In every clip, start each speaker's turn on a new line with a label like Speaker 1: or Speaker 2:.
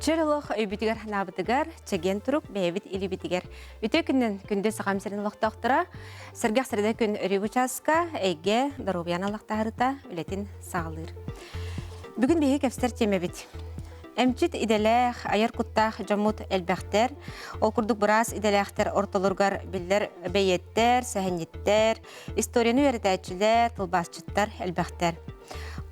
Speaker 1: Чөл олох өйбүтүгэр ханаабытыгар, чэгиэн турук бэйэбит илибитигэр. Үтүө күнүн күндү Сахам сирин олохтоохторо, сэргэх сэрдэ күн өрүү учааска эйгэ доруобуйаны аллахтаһарыта үлэтин саҕалыыр. Бүгүн биһиги кэпсэтэр тиэмэбит. Эмчит идэлээх, айар куттаах дьоммут элбэхтэр. Ол курдук быраас идэлээхтэр ортолоругар биллэр бэйиэттэр, сэһэнньиттэр, историяны үөрэтээччилэр, тылбаасчыттар элбэхтэр.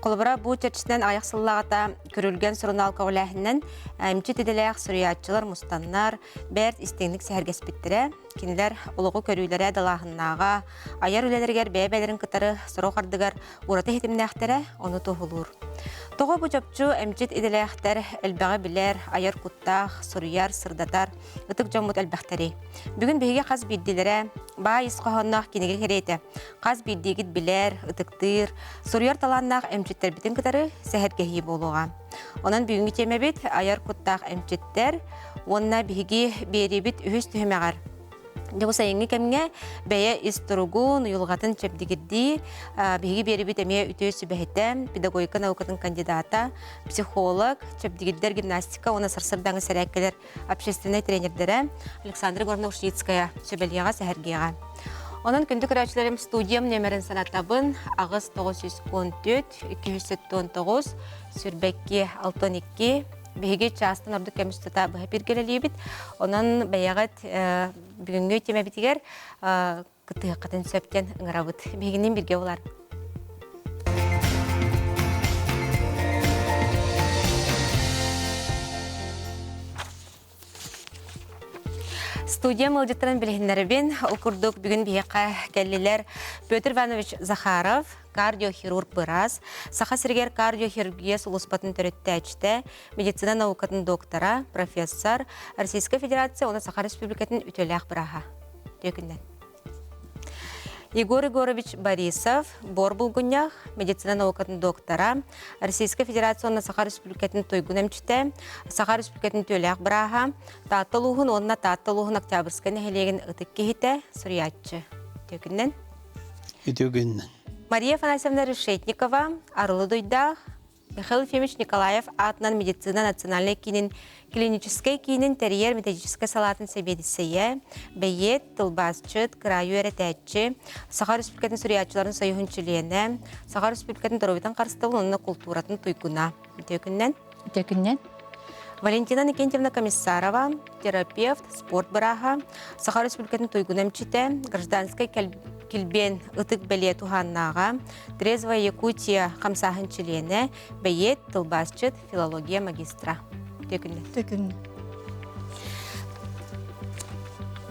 Speaker 1: Холобура, бу чэрчитинэн аҕыйах сыллааҕыта Күрүлгэн сурунаал көҕүлээһининэн эмчит идэлээх суруйааччылар мустаннар, бэрт истиҥник сэһэргэспиттэрэ. Кинилэр олоҕу көрүүлэрэ далааһыннааҕа, айар үлэлэригэр бэйэ-бэйэлэрин кытары сорох ардыгар ураты ситимнээхтэрэ ону туоһулуур. Тоҕо бу чопчу эмчит идэлээхтэр элбэҕи билэр, айар куттаах, суруйар, сырдатар ытык дьоммут элбэхтэрий? Бүгүн биһиги хас биирдиилэрэ баай ис хоһоонноох кинигэ кэриэтэ хас биирдиигит билэр, ытыктыыр, суруйар талааннаах эмчиттэрбитин кытары сэһэргэһии буолуоҕа. Онон бүгүҥҥү тиэмэбит айар куттаах эмчиттэр уонна биһиги биэриибит үһүс түһүмэҕэр Дьэ бу сайыҥҥы кэмҥэ бэйэ ис туругун, уйулҕатын чэбдигирдии, биһиги биэрибит эмиэ үтүө сүбэһитэ, педагогика наукатын кандидата, психолог, чэбдигирдэр гимнастика уонна сарсырдаҥы сэрээккэлэр общественнай тренердэрэ Александра Егоровна Ушницкая сүбэлиэҕэ, сэһэргиэҕэ. Онон күндү көрөөччүлэрим студиям нүөмэрин санатабын 8 914 279 22 62 биһиги чаастан ордук кэм устата быһа биргэлэлиибит. Онон бэйэҕит бүгүҥҥү тиэмэбитигэр кыттыһыаххытын сөп диэн ыҥырабыт. Биһигинин бииргэ булар. Студия ыалдьыттарын билиһиннэрэбин. Ол курдук бүгүн биһиэхэ кэллилэр Петр Иванович Захаров, кардиохирург быраас, Саха сиригэр кардиохирургия сулууспатын төрүттээччитэ, медицина наукатын доктора, профессор, Российскай Федерация уонна Саха Республикатын үтүөлээх бырааһа. Үтүө Егор Егорович Борисов, Бор Булгунньах, медицина наукатын доктора, Российскай Федерация уонна Саха Республикатын туйгун эмчитэ, Саха Республикатын үтүөлээх бырааһа, Таатта улууһун уонна Таатта улууһун Октябрьскай нэһилиэгин ытык киһитэ, суруйааччы. Үтүө күнүнэн.
Speaker 2: Үтүө күнүнэн.
Speaker 1: Мария Афанасьевна Решетникова, Арылы Дуйдаах, Михаил Ефимович Николаев аатынан медицина национальнай киинин клиническэй киинин тэрийэр методическай салаатын сэбиэдиссэйэ, бэйиэт, тылбаасчыт, кыраайы үөрэтээччи, Саха Республикатын суруйааччыларын союһун чилиэнэ, Саха Республикатын доруобуйатын харыстабыл уонна култууратын туйгуна. Үтүө күнүнэн.
Speaker 3: Үтүө күнүнэн.
Speaker 1: Валентина Никентьевна Комиссарова, терапевт, спорт бырааһа, Саха Республикатын туйгун эмчитэ, гражданскай килбиэн ытык бэлиэ туһааннааҕа, Трезвая Якутия хамсааһын чилиэнэ, бэйиэт, тылбаасчыт, филология магистра. Үтүө күнүнэн.
Speaker 3: Үтүө күнүнэн.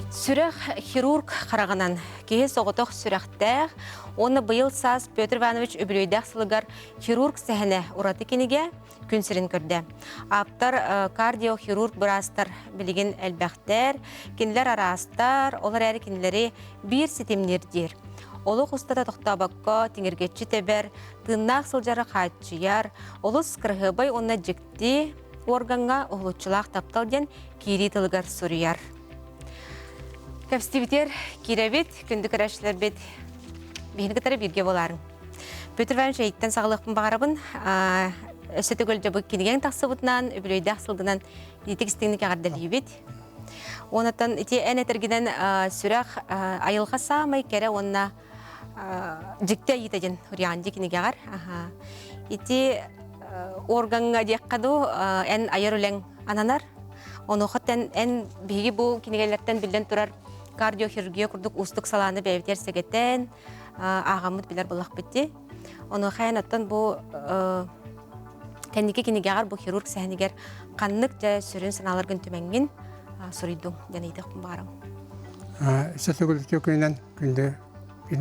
Speaker 1: Сүрэх хирург хараҕынан киһи соҕотох сүрэхтээх уонна быйыл саас Петр Иванович үбүлүөйдээх сылыгар хирург сэһэнэ ураты кинигэ күн сирин көрдө. Ааптар кардиохирург быраастар билигин элбэхтэр, кинилэр араастар, ол эрээри кинилэри биир ситимниир диир. Олох устата тохтообокко тиҥиргэччи тэбэр, тыыннаах сылдьары хааччыйар, олус кыраһыабай уонна дьикти уоргаҥҥа уһулуччулаах таптал диэн киирии тылыгар суруйар. Кэпсэтиибитигэр киирэбит, күндү көрөөччүлэрбит биһини кытары бииргэ буолаарыҥ. Петр Иванович эйиттэн саҕалыахпын баҕарабын. Өссө төгүл дьабык кинигэҥ тахсыбытынан, үбүлүөйдээх сылгынан итик истиҥник эҕэрдэлиибит. Уонаттан ити эн этэргинэн сүрэх айылҕа саамай кэрэ уонна дьикти айыыта диэн Урианди кинигэҕэр. Ити органҥа диэххэ дуу эн айар үлэҥ ананар. Онуоха эн биһиги бу кинигэлэртэн биллэн турар кардиохирургия курдук уустук салааны бэйэбитигэр сэгэтэн ааҕаммыт билэр буоллахпыт дии. Онуоха эн оттон бу кэнники кинигэҕэр бу хирург сэһэнигэр ханнык дьэ сүрүн санааларгын түмэҥҥин суруйдуҥ диэн ыйытыахпын баҕарабын.
Speaker 4: Сэтигул күнүнэн күндү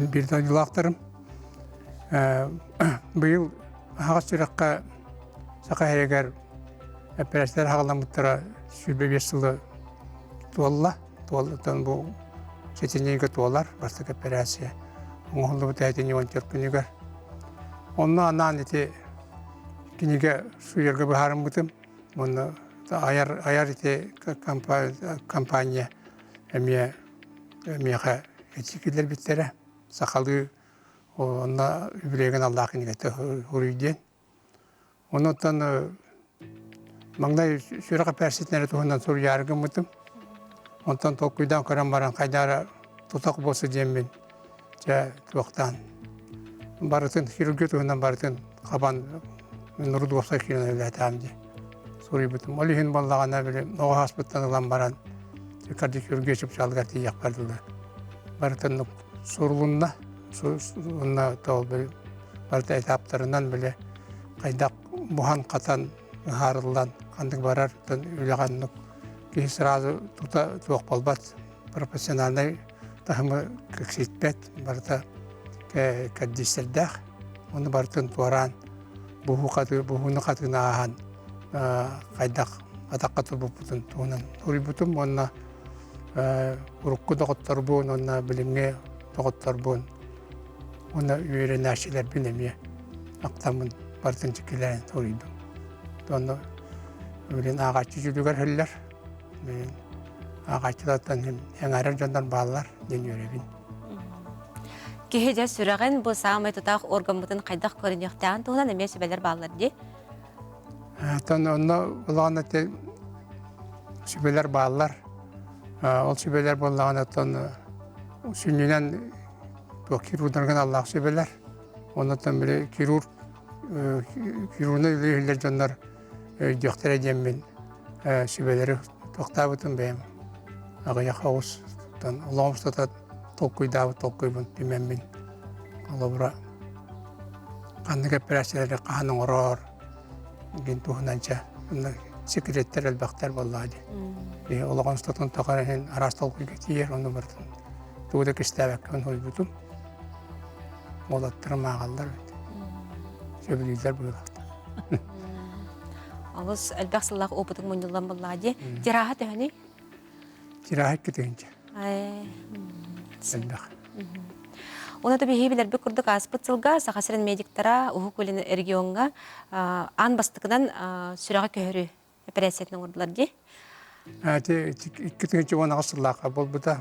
Speaker 4: биир дойдулаахтарым. Быйыл аһаҕас сүрэххэ Саха сиригэр эпэрээссийэлэр хаҕаламмыттара 25 сылы туолла. Туоллуттан бу сэтинньигэ туолар бастакы операция оҥоһуллубут этинньи 14 күнүгэр. Онно анаан ити кинигэ суруйарга быһаарыммытым. Уонна айар, айар ити компания эмиэ миэхэ этии киллэрбиттэрэ. Сахалыы онно үбүлүөйгэн аллаах кинигэтэ суруй диэн. Оннуттан Маҥнай сүрэх эпэрээссийэтин эрэ туһунан суруйаары гыммытым. Онтон толкуйдаан көрөн баран хайдара тутах буолсу диэммин дьэ туохтаан барытын хирургия туһунан барытын хабан урут уопсай киирэн үлэлээтэҕим дии суруйбутум. Ол иһин буоллаҕына били оҕо ааспыттан ылан баран кардиохирургия чыпчаалыгар тиийиэхпэр дылы барытын сурулунна. Уонна барыта этаптарынан били хайдах буһан-хатан ыһаарыллан ханнык барар үлэҕэ оннук киһи сразу тута туох буолбат профессиональнай таһымы киксиппэт барыта кэрдиистэрдээх ону барытын туораан буһуу хатыы буһууну хатыыны ааһан хайдах атахха турбуппутун туһунан суруйбутум уонна урукку доҕотторбун уонна билиҥҥи доҕотторбун уонна үөрэнээччилэрбин эмиэ ахтаммын барытын чиккилээн суруйдум. Онно билин ааҕааччы дьүлүгэр иһиллэр. Билин ааҕааччылартан эҥээрэр дьоннор бааллар диэн үөрэбин.
Speaker 1: Киһи дьэ сүрэҕин бу саамай тутаах органмытын хайдах көрүнүөхтээҕин туһунан эмиэ сүбэлэр бааллар дии.
Speaker 4: Оттон онно улахан сүбэлэр бааллар. Ол сүбэлэр буоллаҕына оттон сүнньүнэн туох хирурдаргын аллаах сүбэлэр. Оннуттан били хирург хирургунан үлэлиир дьоннор өйдүөхтэрэ диэммин сүбэлэри тохтообутум бэйэм. Аҕыйах оҕус олоҕум устата толкуйдаабыт толкуйбун түмэммин. Холобура, ханнык эпэрээссийэлэри хаһан оҥорор диэн туһунан чэ секреттэр элбэхтэр буоллаҕа дии. Киһи олоҕун устатын тухары иһин араас толкуйга тиийэр, ону барытын тугу да кистээбэккэ уһуйбутум. Уолаттарым ааҕаллар эбит. Сөбүлүүллэр быһыылаахтар.
Speaker 1: Олус элбэх сыллаах опытыҥ мунньуллан буоллаҕа дии. Тираһа төһөнүй?
Speaker 4: Тираһа 2 тыһыынча. Элбэх.
Speaker 1: Уонна да биһиги билэрбит курдук ааспыт сылга Саха сирин медиктара Уһук Илин региоҥҥа аан бастакынан сүрэҕи көһөрүү эпэрээссийэтин оҥордулар дии.
Speaker 4: 2018 сыллаахха буолбута.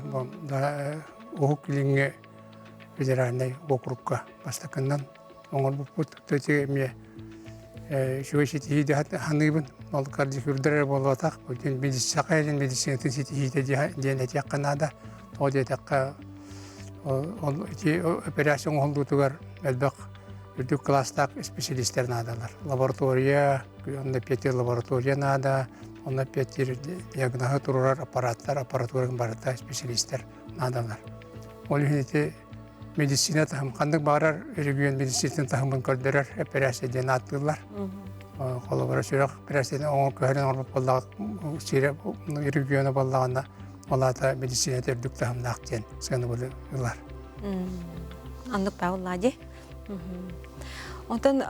Speaker 4: Уһук Илиҥҥи федеральнай уокурукка бастакынан оҥорбуппут. Ити эмиэ үчүгэй ситиһии дии саныыбын. Ол кардиохирурдар эрэ буолбатах, бүтүн саха сирин медицинатын ситиһиитэ диэн этиэххэ наада. Тоҕо диэтэххэ, ол ити операция оҥоһуллуутугар элбэх үрдүк кылаастаах специалистэр наадалар. Лаборатория, онно эппиэттиир лаборатория наада, онно эппиэттиир диагноһы туруорар аппараттар, аппаратура барыта специалистэр наадалар. Ол иһин ити медицина таһым ханнык баҕарар регион медицинатын таһымын көрдөрөр эпэрээссийэ диэн ааттыыллар. Холобура, сүрэх эпэрээссийэтин оҥор көһөрөн оҥорбут буоллаҕа сирэ региона буоллаҕына, ол аата медицинэтэ үрдүк таһымнаах диэн сыанабылы ылар.
Speaker 1: Оннук бааллаа дии. Онтон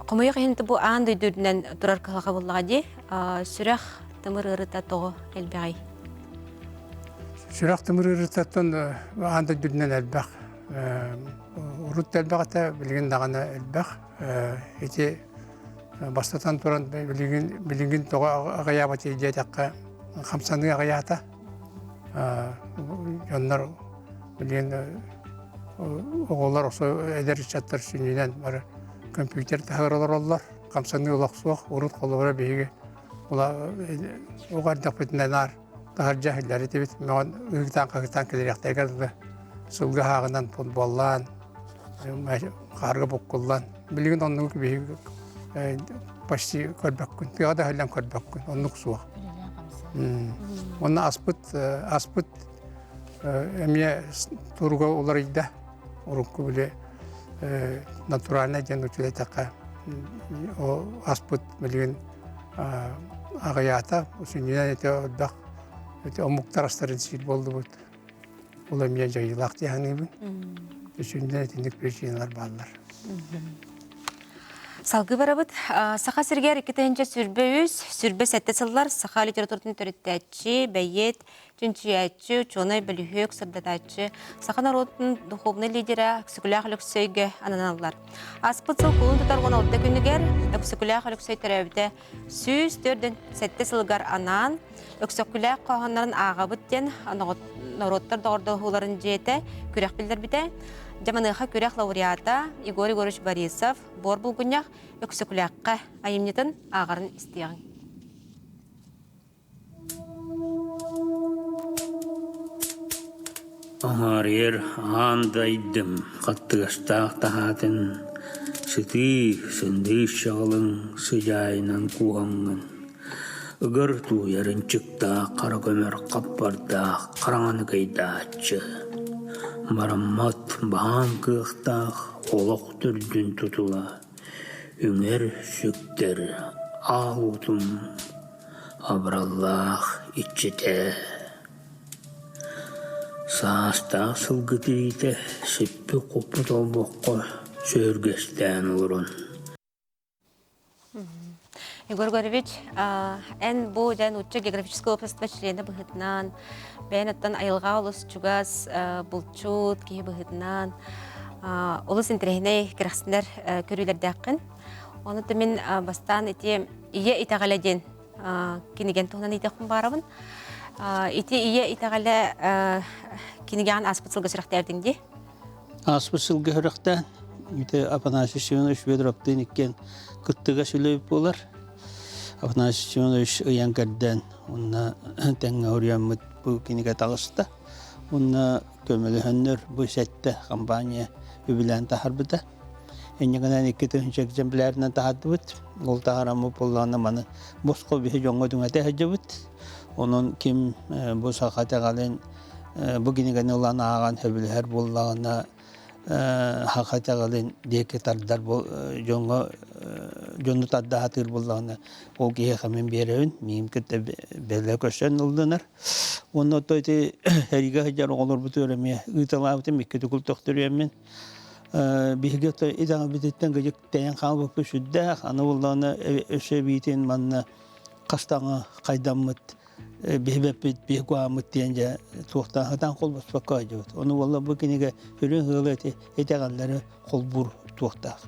Speaker 1: хомойуох иһин бу аан дойду үрдүнэн турар кыһалҕа буоллаҕа дии. Сүрэх тымыр ыарыыта тоҕо элбэҕий?
Speaker 4: Сүрэх тымыр ыарыытыттан аан дойду үрдүнэн элбэх. Урут да элбэх этэ, билигин даҕаны элбэх. Ити бастатан туран билигин билигин тоҕо аҕыйаабат диэтэххэ, хамсаныы аҕыйаата. Дьоннор билигин оҕолор эдэр ыччаттар сүнньүнэн бары компьютер таһыгар олороллор. Хамсаныы олох суох. Урут холобура биһиги оҕо эрдэхпитинэ наар таһырдьа иһиллэр этибит. Мөҕөн ыһыктаан-хаһыктаан кэлиэхтэригэр дылы сылгы аһааҕынан футболлаан, хаарга буккуллан. Билигин оннук биһиги почти көрбөккүн, тыаҕа да иһиллэн көрбөккүн, оннук суох. Уонна аспыт аспыт эмиэ туруга уларыйда. Урукку били натуральнай диэн учуутайдахха аспыт билигин аҕыйаата. Сүнньүнэн ити элбэх ити омуктар астарын сиир буоллубут. Ол эмиэ дьайыылаах дии саныыбын. Сүнньүнэн итинник причиналар бааллар.
Speaker 1: Салгыы барабыт. Саха сиригэр 2023, 27 сыллар саха литературатын төрүттээччи, бэйиэт, чинчийээччи, учуонай, бөлүһүөк, сырдатааччы, саха норуотун духовнай лидерэ Өксөкүлээх Өлөксөйгө ананаллар. Ааспыт сыл кулун тутар 16 күнүгэр Өксөкүлээх Өлөксөй төрөөбүтэ 147 сылыгар анаан Өксөкүлээх хоһооннорун ааҕабыт диэн норуоттар доҕордоһууларын дьиэтэ күрэх биллэрбитэ. Дьаманыаха күрэх лауреата Егор Егорович Борисов Буор Булгунньах Өксөкүлээххэ айымньытын ааҕарын истиэҕиҥ.
Speaker 2: Аҥаарыйар аан дайдым хаттыгастаах таһаатын сытыы сындыыс чаҕылыҥ сыдьаайынан кууһаҥҥын, ыгар тууйар ынчыктаах хара көмөр хаппардаах хараҥаны кыйдааччы, бараммат баһаам кыахтаах олох төрдүн тутула, үҥэр сүктэр аал уутум абыраллаах иччитэ. Саастаах сылгы тириитэ сиппит-хоппут олбоххо сөһүргэстээн олорон
Speaker 1: Егор Егорович, эн бу дьэ нуучча географическай общество членэ быһыытынан, бэйэн оттон айылҕа олус чугас булчут киһи быһыытынан олус интэриэһинэй кэрэхсэнэр көрүүлэрдээххин. Ону мин бастаан ити ийэ итэҕэлэ диэн кинигэн туһунан ыйдахпын баарабын. Ити ийэ итэҕэлэ кинигэҕин ааспыт сылга сүрэхтээбитиҥ дии?
Speaker 2: Ааспыт сылга сүрэхтээн, ити Афанасий Семенович Федоровтыын иккиэн кыттыгас үлэбит буолар. Афанасий Семенович ыйан кэрдэн, уонна тэҥҥэ уруйаммыт бу кинигэ таҕыста. Уонна көмөлөһөннөр бу сэттэ компания үбүлээн таһарбыта. Инньэ гынан 2000 экземплярынан таһаардыбыт. Ол таһаараммыт буоллаҕына маны босхо биһи дьоҥҥо түҥэтэ сылдьабыт. Онон ким бу саха итэҕэлин бу кинигэни ылан ааҕан сөбүлэһэр буоллаҕына саха итэҕэлин диэки тардар дьоҥҥо дьону тарда сатыыр буоллаҕына ол киһиэхэ мин биэрэбин миигин кытта бэлэ көрсөн ыллынар. Уонна оттон ити эригэ сылдьар оҕолорбутугар эмиэ ыыталаабытым икки төгүл төхтөрүйэммин Биһиги итэҕэлбититтэн кыдьык тэйэн хаалбыппыт сүрдээх. Аны буоллаҕына өссө эбиитин манна хас даҕаны хайдаммыт биһибэппит, биһи куһааммыт диэн дьэ туохтаан сатаан холбоспокко сылдьыбыт. Ону буолла бу кинигэ сүрүн ыала ити итэҕэллэри холбуур туохтаах.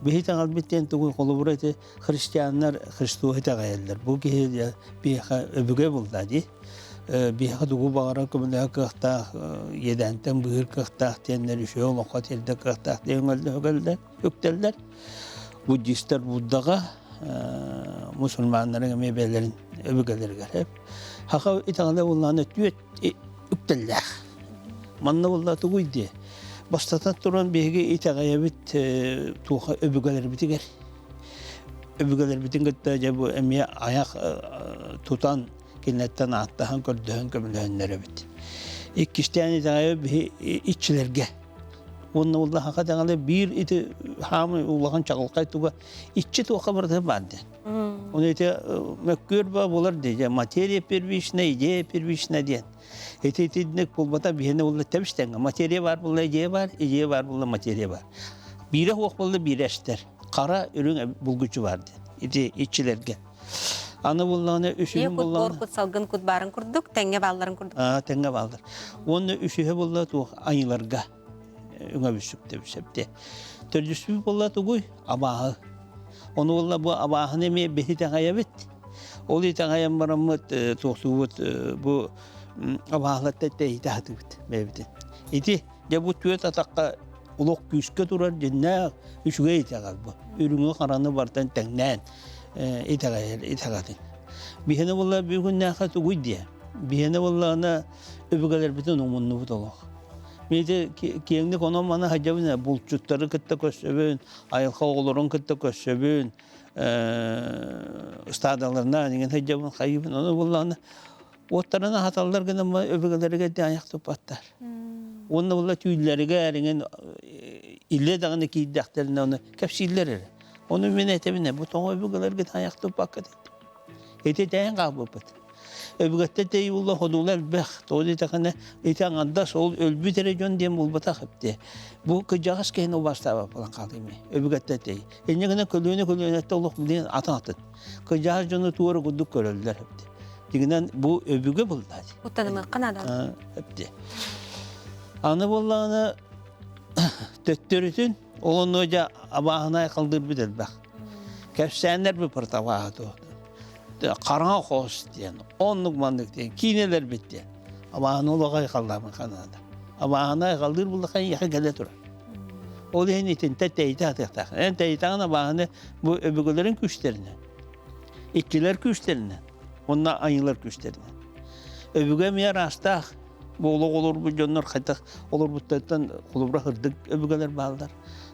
Speaker 2: Биһи итэҕэлбит диэн тугуй холобура ити христианнар Христоһу итэҕэйэллэр. Бу киһи биһиэхэ өбүгэ булла дии. Биһиэхэ тугу баҕарар көмөлөһөр кыахтаах, иэдээнтэн быыһыыр кыахтаах диэннэр үчүгэй олоххо тиэрдэр кыахтаах диэн өҥөллөр, үктэллэр. Буддистар Буддаҕа, мусульманнарыҥ эмиэ бэйэлэрин өбүгэлэригэр. Саха итэҕэлэ буоллаҕына түөрт үктэллээх. Манна буолла тугуй диэ? Бастатан туран биһиги итэҕэйэбит туоха өбүгэлэрбитигэр. Өбүгэлэрбитин кытта дьэ бу эмиэ айах тутан кинилэртэн ааттаһан көрдөһөн көмөлөһөннөрөбүт. Иккистээн итэҕэйэ биһи иччилэргэ. Уонна улахан даҕаны биир ити хаамый улахан чаҕылхай туга иччи туохха барыта баар диэн. Оны ити мөккүөр ба буолар дии материя первичная, идея первичная диэн. Ити итинник буолбата биһиэнэ буолла тэбис-тэҥҥэ. Материя баар буолла идея баар, идея баар буолла материя баар. Биирэ суох буолла биирэ эстэр. Хара үрүҥ булгуччу баар диэн. Ити иччилэргэ. Аны буоллаҕына үсүһүн буоллаҕына
Speaker 1: кут салгын кут баарын курдук тэҥҥэ баалларын курдук.
Speaker 2: Аа тэҥҥэ бааллар. Уонна үсүһэ буолла туох айыларга үҥэбүссүктэ сэпте. Төрдүспүт буолла тугуй? Абааһы. Ону буолла бу абааһыны эмиэ биһи итэҕэйэбит. Ол итэҕэйэн бараммыт туохтуубут бу абааһыларта тэйитэ сатыыбыт бэйэбитин. Ити дьэ бу түөрт атахха олох күүскэ турар дьиннээх үчүгэй итэҕэл бу. Үрүҥү хараны бартан тэҥнээн итэҕэйэр итэҕэтин. Биһиэнэ буолла бүгүннээххэ тугуй диэ. Биһиэнэ буоллаҕына өбүгэлэрбитин умуннубут олох. Мин киэҥник онон маны сылдьабын булчуттары кытта көрсөбүн, айылҕа оҕолорун кытта көрсөбүн, ыстаадаларынан иҥэн сылдьабын, хайыыбын. Ону буоллаҕына уоттарын аһаталлар гынан өбүгэлэригэр де айах туппаттар. Уонна буолла түүллэригэр иҥэн илэ даҕаны киирдэхтэринэ ону кэпсииллэр эрэ. Ону мин этэбин бу тоҕо өбүгэлэргит айах туппаккыт Ити тэйэн хаалбыппыт. Өбүгэттэн тэйии ходула элбэх. Тоҕо диэтэххинэ ити аҥардас ол өлбүт эрэ дьон диэн буолбатах эбит. Бу кырдьаҕас киһини убаастаабат буолан хаалыым өбүгэттэн тэйии. Инньэ гынан көлүөнэ көлүөнэттэн олох билигин атын атын. Кырдьаҕас дьону туора курдук көрөллөр эбит. Дьиҥинэн бу өбүгэ булла.
Speaker 1: Куттанымыахха наада.
Speaker 2: Эбит. Аны буоллаҕына төттөрүтүн ол онно дьэ абааһынай халдырбыт элбэх. Кэпсээннэр быпырт абааһы туһунан. Хараҥа хос диэн, оннук маннык диэн, киинэлэрбит диэн. Абааһыны олох айхаллаамыха наада. Абааһыны айхаллыыр буллаха эйиэхэ кэлэ турар. Ол иһин итинтэ тэйитэ сатыахтаах. Эн тэйитэҕин абааһыны бу өбүгэлэрин күүстэринэн, иччилэр күүстэринэн, уонна айыылар күүстэринэн. Өбүгэ эмиэ араастаах. Бу олох олорбут дьоннор хайдах олорбуттарыттан холобура сырдык өбүгэлэр бааллар,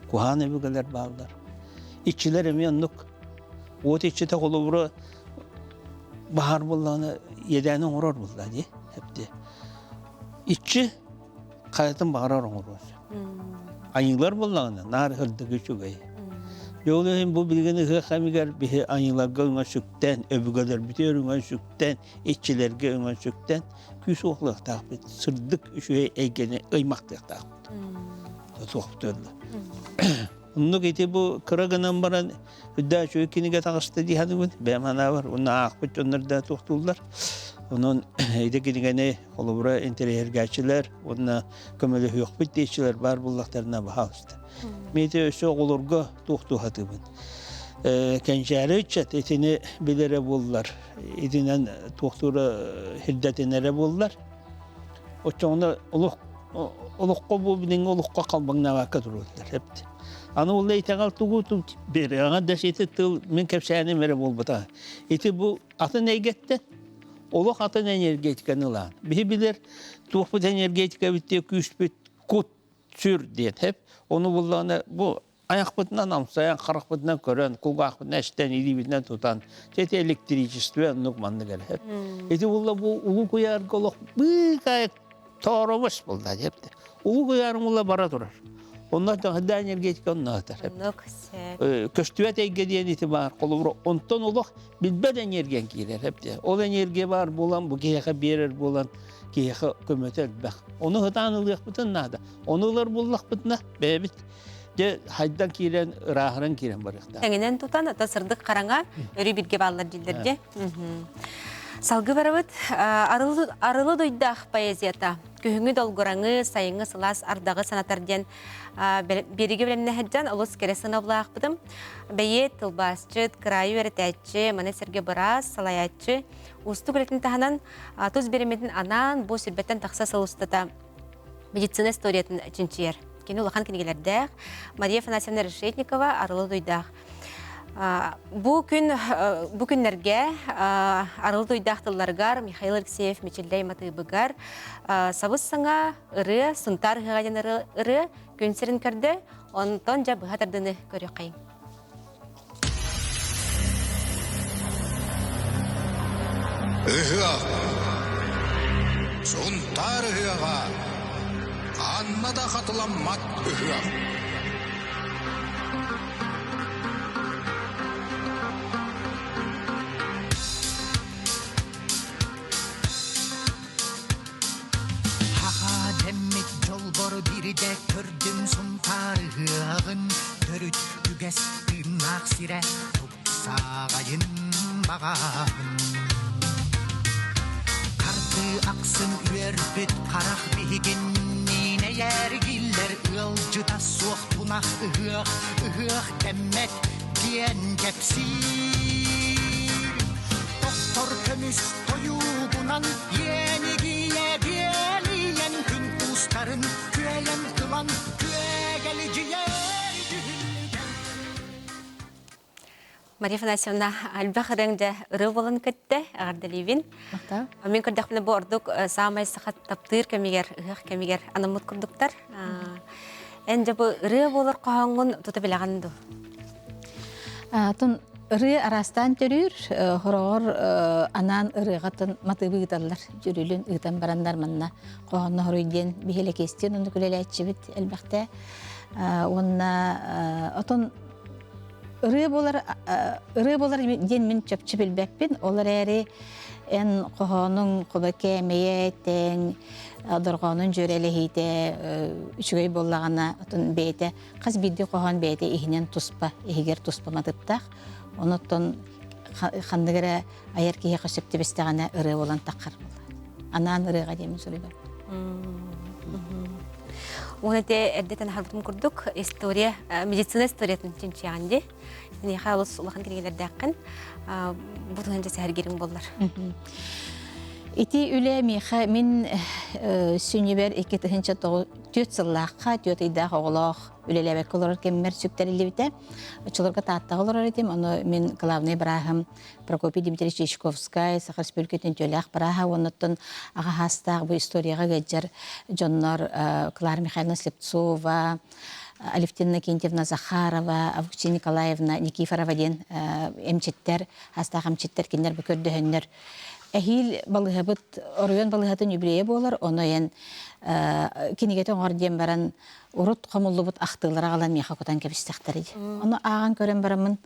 Speaker 2: куһаан өбүгэлэр бааллар. Иччилэр эмиэ оннук. Уот иччитэ холобура баһаар буоллаҕына иэдээни оҥорор буолла дии эпти. Иччи хайатын баҕарар оҥоруон сөп. Айыылар буоллаҕына наар сырдык үчүгэй. Дьэ ол иһин бу билигин ыһыах кэмигэр биһи айыыларга өҥө сүктэн, өбүгэлэрбитигэр өҥө сүктэн, иччилэргэ өҥө сүктэн күүс уохлуохтаахпыт, сырдык үчүгэй эйгэни ыймахтыахтаахпыт. Туохтуолла. Оннук ити бу кыра гынан баран үрдээ үчүгэй кинигэ таҕыста дии саныыбын. Бэйэм санаабар уонна аахпыт дьоннор да туохтууллар. Онон ити кинигэни холобура интэриэһиргээччилэр уонна көмөлөһүөхпүт диэччилэр баар буоллахтарына баһаалыста. Мин ити өссө оҕолорго туох туһатыыбын. Кэнчээри ыччат итини билэрэ буоллар, итинэн туохтуура сирдэтинэрэ буоллар, оччоҕуна олох олоххо бу билиҥҥи олоххо халбаҥнаабакка туруордар эбит. Аны ол итэҕэл тугу биэрэҕэ да ити тыл мин кэпсээним эрэ буолбата. Ити бу атын эйгэттэн олох атын энергетиканы ылаан. Биһи билэр туохпут энергетикабыт күүспүт кут сүр диэн хэп. Ону буллаҕына бу айахпытынан амсайан, харахпытынан көрөн, кулгаахпытынан истэн, илиибитинэн тутан, ити электричество оннук маннык эрэ хэп. Ити булла бу улуу куйаарга олох быыкаайык тооромос булла диэпти. Улуу куйаарым ула бара турар. Онно да энергетика онно атар. Көстүбэт эйгэ диэн ити баар. Холобура, онтон олох билбэт энергиян киирэр эбит. Ол энергия баар буолан, бу киһиэхэ биэрэр буолан, киһиэхэ көмөтө элбэх. Ону ытаан ылыахпытын наада. Ону ылар буллахпытына, бэйэбит дьэ хайдан киирэн, ырааһыран киирэн барыахтаах.
Speaker 1: Тэҥинэн тутан, ата сырдык хараҥа өрүү биргэ бааллар дииллэр дьэ. Салгы барабыт. Арылы дуйдаах поэзията. Күһүҥҥү долгураҥы, сайыҥҥы сылаас ардаҕы санатар диэн биэригэ бэлэмнэһэрдьэн олус кэрэ сыаналаахпытым. Бэйиэт, тылбаасчыт, кыраайы үөрэтээччи, маны сэргэ быраас, салайааччы уустук үлэтин таһынан тус бириэмэтин анаан бу сүрбэттэн тахса сыл устата медицина историятын чинчийэр. Кини улахан кинигэлэрдээх Мария Афанасьевна Решетникова Арылы Дуйдаах. Бу күн бу күннэргэ Арылы Дуйдаах тылларыгар Михаил Алексеев Мичиллэй матыыбыгар сабыс саҥа ырыа Сунтаар ыһыаҕа диэн ырыа күн сирин көрдө. Онтон дьэ быһа тардыны көрүөххэйиҥ.
Speaker 3: Ыһыах! Сунтаар ыһыаҕа! Ханна да хатыламмат ыһыах!
Speaker 5: Хаха дэммит дьолбор бирдэ көрдүм Сунтаар ыһыаҕын төрүт үгэс тыыннаах сирэ тупсаҕайын баҕаһын. Хардыы ахсын үөрбүт харах биһигинниин эргиллэр ыалдьыта суох тунах ыһыах ыһыах дэммэт диэн кэпсиир. Тохтор көмүс тойугунан иэнигийэ биэлийэн күн уустарын күөйэн ылан күөгэлдьийэр дьүһүлгэн.
Speaker 1: Мария Афанасьевна, элбэх ырыаҥ дьэ ырыа буолан көттө, эҕэрдэлиибин. Мин көрдөхпүнэ бу ордук саамай саха таптыыр кэмигэр, ыһыах кэмигэр анаммыт курдуктар. Эн дьэ бу ырыа буолар хоһооҥҥун тута билэҕин дуу?
Speaker 6: Атын ырыа араастаан төрүүр, хороҕор анаан ырыаҕатын матыыбы ыыталлар. Дьүрүлүн ыытан бараннар манна хоһоонно хоруй диэн биһилэкиэстиэн оннук үлэлээччибит элбэхтэ. Уонна отон ырыа буолар ырыа буолар диэн мин чопчу билбэппин. Ол эрээри эн хоһоонуҥ хоба кээмэйэ тэҥ дорҕоонун дьүөрэлэһиитэ үчүгэй буоллаҕына отон бэйэтэ хас биирдии хоһоон бэйэтэ иһинэн туспа иһигэр туспа матыптаах. Онуттан ханнык эрэ айар киһиэхэ сөп түбэстэҕинэ ырыа буолан таххар буолар. Анаан ырыаҕа диэмин суруйбаппын.
Speaker 1: Уон ити эрдэтэн аһарбытым курдук история, медицина историятын чинчийэҕин дии. Киниэхэ олус улахан кинигэлэрдээххин. Бу туһунан дьэ сэһэргириҥ буоллар.
Speaker 6: Ити үлэ миэхэ мин сүнньүбэр 2004 сыллаахха түөрт ыйдаах оҕолоох үлэлээбэккэ олорор кэммэр сүктэриллибитэ. Оччолорго Тааттаҕа олорор этим, ону мин главный бырааһым Прокопий Дмитриевич Дьячковскай, Саха Республикатын үтүөлээх бырааһа уоннаттан аҕа хаастаах бу историяҕа ыалдьар дьоннор Клара Михайловна Слепцова, Алевтина Иннокентьевна Захарова, Августина Николаевна Никифорова диэн эмчиттэр, хаастаах эмчиттэр кинилэр бу көрдөһөннөр эһиил балыыһабыт оройуон балыыһатын юбилейа буолар, ону эн кинигэтэ оҥор диэн баран урут хомуллубут ахтыылары аҕалан миэхэ кутан кэбистэхтэрий. Ону ааҕан көрөн бараммын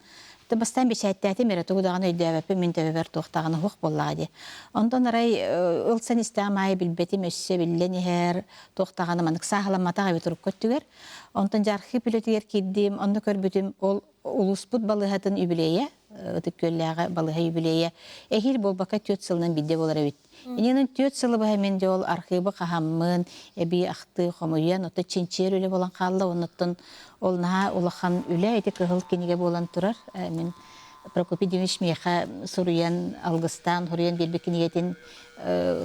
Speaker 6: бастаан бэчээттээтим эрэ тугу даҕаны өйдөөбөппүн мин төбөбөр туох даҕаны суох буоллаҕа дии. Онтон арай ылсан истэҕим аайы билбэтим өссө биллэн иһэр туох даҕаны маннык сааһыламматах эбит урукку өттүгэр. Онтон дьэ архив үлэтигэр киирдим, онно көрбүтүм ол улууспут балыыһатын юбилейа, Ытык Күөллээҕи балыыһа юбилейа эһиил буолбакка 4 сылынан биирдэ буолар эбит. Иннинэн 4 сылы быһа мин дьэ ол архыыбы хаһаммын, эбии ахтыы хомуйан, оттон чинчийэр үлэ буолан хаалла, оннуттан ол наһаа улахан үлэ, ити кыһыл кинигэ буолан турар. Мин Прокопий Дмитриевич миэхэ суруйан, алгыстаан, суруйан биэрбит кинигэтин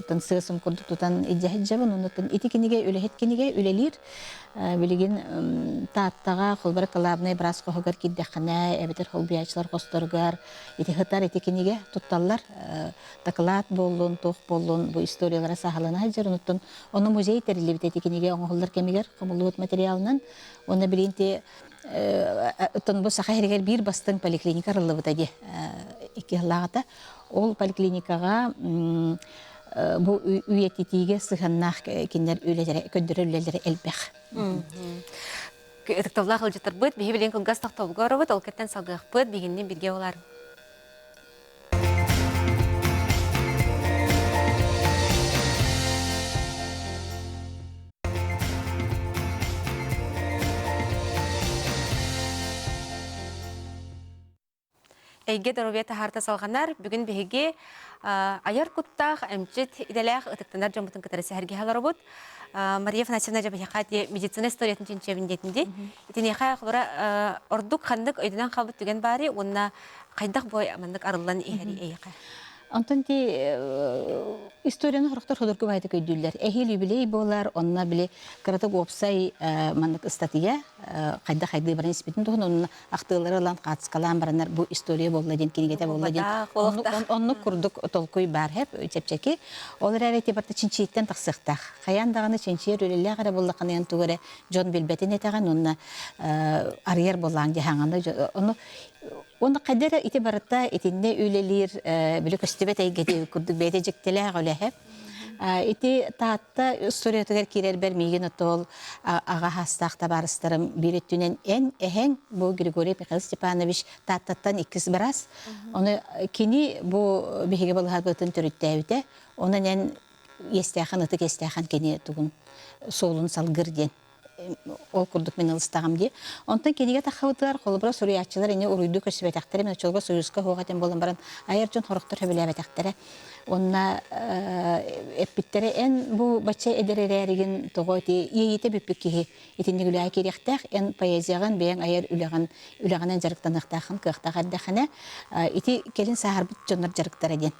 Speaker 6: тын сыа-сым курдук тутан илдьэ сылдьабын. Оннуттан ити кинигэ үлэһит кинигэ үлэлиир. Билигин Тааттаҕа Холбор кылаабынай быраас хоһугар киирдэххинэ, эбэтэр холбуйааччылар хосторугар ити сытар ити кинигэ тутталлар. Дакылаат буоллун, туох буоллун, бу историялара сааһылана сылдьар. Онуттан ону музей тэриллибит ити кинигэ оҥоһуллар кэмигэр хомуллубут материалынан. Уонна билигин ити оттон бу Саха сиригэр биир бастыҥ поликлиника арыллыбыта дии икки сыллааҕыта. Ол поликлиникаҕа бу үйэтитиигэ сыһыаннаах кинилэр үлэлэрэ, көрдөрөр үлэлэрэ элбэх.
Speaker 1: Ытыктабыллаах ыалдьыттарбыт, биһи билигин кылгас тохтобулга оробут, ол кэттэн салгыахпыт, биһигинни бирге болар. Эйгэ доруобуйа таһаарта салҕанар. Бүгүн биһиги айар куттаах, эмчит идэлээх ытыктанар дьоммутун кытары сэһэргэһэ олоробут. Мария Афанасьевна дьэ медицина историятын чинчийэбин диэтин дии. Итиниэхэ холобура ордук ханнык өйдөнөн хаалбыт түгэн баарый уонна хайдах бу маннык арыллан иһэрий эйиэхэ?
Speaker 6: Онтон ти историяны сорохтор судургу баайдык өйдүүллэр. Эһиил юбилей буолар, онно били кыратык уопсай маннык ыстатыйа хайдах хайдыы баран испитин туһунан онно ахтыылары ылан хаацкалаан бараннар бу история буолла диэн кинигэтэ буолла диэн оннук курдук толкуй баар хэп чэпчэки. Ол эрээри ити барыта чинчийиттэн тахсыахтаах. Хайаан даҕаны чинчийэр үлэлээх эрэ буоллаххына тугу эрэ дьон билбэтин этэҕин уонна арыйар буоллаан дьаһаҥаны ону Уонна хайда эрэ ити барыта итиннэ үлэлиир били көстүбэт эйгэ курдук бэйэтэ дьиктилээх үлэһэ. Ити Таатта историятыгар киирэрбэр миигин отол аҕа хаастаах табаарыстарым биир өттүнэн эн эһэҥ бу Григорий Михаил Степанович Тааттаттан иккис быраас. Ону кини бу биһиги балыһабытын төрүттээбитэ. Онон эн иэстээхэн ытык иэстээхэн кини тугун суолун салгыр диэн ол курдук мин ылыстаҕым дии. Онтон кинигэ таххабытыгар холобура суруйааччылар ини уруйдуу көрсүбэтэхтэрэ, мен оччолорго Союзка суох этим буолан баран айар дьон сорохтор сөбүлээбэтэхтэрэ. Уонна эппиттэрэ эн бу бачча эдэр эрээригин тоҕо ити иэйиитэ бүппүт киһи итинник үлэҕэ киириэхтээх, эн поэзияҕын бэйэҥ айар үлэҕин үлэҕинэн дьарыктаныахтааххын кыахтаах эрдэххинэ ити кэлин сааһырбыт дьоннор дьарыктара диэн.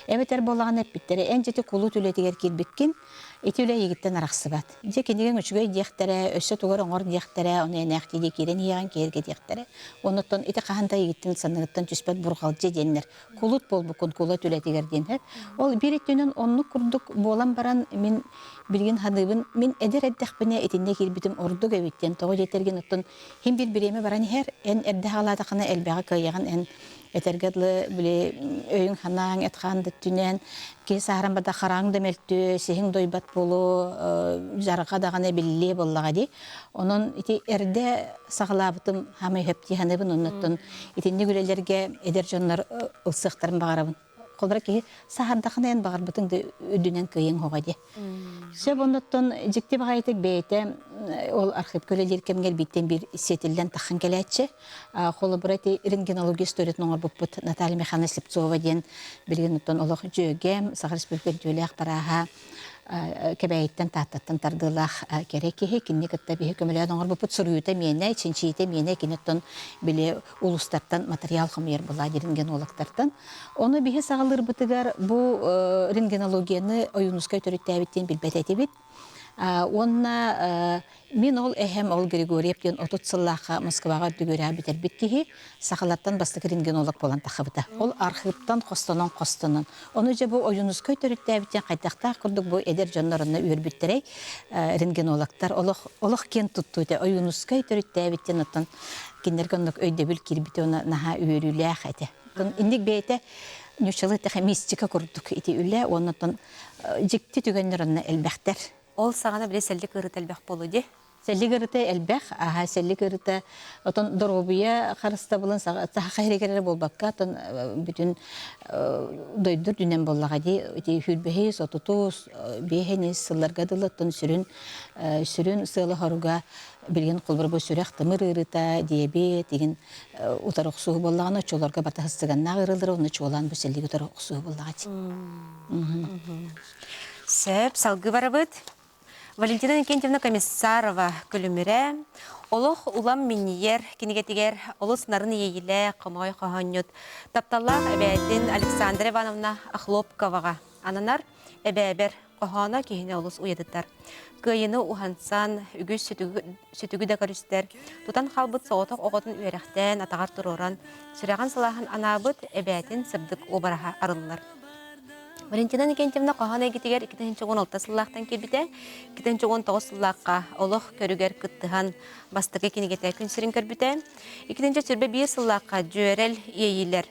Speaker 6: Эбэтэр буоллаҕына эппиттэрэ, эн дьити кулут үлэтигэр киирбиккин, ити үлэ эйигиттэн арахсыбат. Дьэ кинигэҥ үчүгэй диэхтэрэ, өссө тугар оҥор диэхтэрэ, ону энээхтии дии киирэн иһиэҕин киһиргэтиэхтэрэ. Оннуттан ити хаһан да эйигиттэн санныгыттан түспэт бурҕалдьы диэннэр, кулут буолбуккун кулут үлэтигэр диэн. Ол биир өттүнэн оннук курдук буолан баран мин билигин саныыбын, мин эдэр эрдэхпинэ итиннэ киирбитим ордук эбит диэн. Тоҕо диэтэргин оттон хин биир бириэмэ баран иһэр, эн эрдэ хаалаатаххына элбэҕи кыайаҕын, эн Этэргэ дылы, били өйүҥ-санааҥ эт-хаан да өттүнэн киһи сааһыран барда хараҥ да мөлтүө, сиһиҥ дойбат буолуо, дьарҕа даҕаны биллиэ буоллаҕа дии. Онон ити эрдэ саҕалаабытым хаамай сөп дии саныыбын. Оннуттан итинник үлэлэргэ эдэр дьоннор ылсыахтарын баҕарабын. Холобура киһи саһардахына эн баҕарбытыҥ да үрдүнэн кыайыаҥ оҕо дии. Сөп оннуттан дьикти баҕайытык бэйэтэ ол архивка үлэлиир кэмҥэр бииртэн биир сиэтиллэн таххан кэлээччи. Холобура ити рентгенология историятын оҥорбуппут Наталья Михайловна Слепцова диэн билигин оттон олох дьүөгэм, Саха Республикатын үтүөлээх барааһа. Кэбээйиттэн Тааттаттан тардыылаах кэрэ киһи кинини кытта биһи көмөлөөн оҥорбуппут суруйуута миэнэ, чинчийиитэ миэнэ, кини оттон били улуустартан материал хомуйар буолла рентгенологтартан. Ону биһи саҕалыырбытыгар бу рентгенологияны Ойуунускай төрүттээбит диэн билбэт этибит. Уонна мин ол эһэм ол Григорьев диэн 30 сыллаахха Москваҕа үрдүк үөрэҕи бүтэрбит киһи сахалартан бастакы рентгенолог буолан таххыбыта. Ол архыыптан хостонон-хостонон. Ону дьэ бу Ойуунускай төрүттээбит диэн хайдахтаах курдук бу эдэр дьоннор онно үөрбүттэрэй рентгенологтар олох олох киэн туттуу этэ. Ойуунускай төрүттээбит диэн оттон кинилэргэ оннук өйдөбүл киирбитэ уонна наһаа үөрүүлээх этэ. Инник бэйэтэ ньучалы тэхэ мистика курдук ити үлэ уонна оттон дьикти түгэннэр онно элбэхтэр.
Speaker 1: Ол саҕана били сэллик ыарыыта элбэх буолуо дии.
Speaker 6: Сэллик ыарыыта элбэх, аһа сэллик ыарыыта отон доруобуйа харыстабылын саха иһигэр эрэ буолбакка, отон бүтүн дойду үрдүнэн буоллаҕа дии. Ити сүүрбэһис, отутус, биэһинис сылларга дылы оттон сүрүн сүрүн сыала-соруга билигин холобура бу сүрэх тымыр ыарыыта, диабет игин утары охсуһуу буоллаҕына, оччолорго барыта сыстыганнаах ыарыылары уонна чуолаан бу сэллиги утары охсуһуу буоллаҕа дии.
Speaker 1: Сөп, салгыы барабыт. Валентина Иннокентьевна Комиссарова күлүмүрэ Олох улам минньийэр кинигэтигэр олус нарын иэйиилээх хомоҕой хоһоонньут тапталлаах эбээтин Александра Ивановна Охлопковаҕа ананар эбээбэр хоһооно киһини олус уйадытар. Кыайыны уһансан, үгүс сүтүгү да көрүстэр, тутан хаалбыт соҕотох оҕотун үөрэхтээн атаҕар туруоран, сүрэҕин сылааһын анаабыт эбээтин сырдык уобараһа арыллар. Валентина Никентьевна хоһоон эйгэтигэр 2016 сыллаахтан киирбитэ. 2019 сыллаахха олох көрүгэр кыттыһан бастакы кинигэтэ күн сирин көрбүтэ. 2021 сыллаахха Дьүөрэл иэйиилэр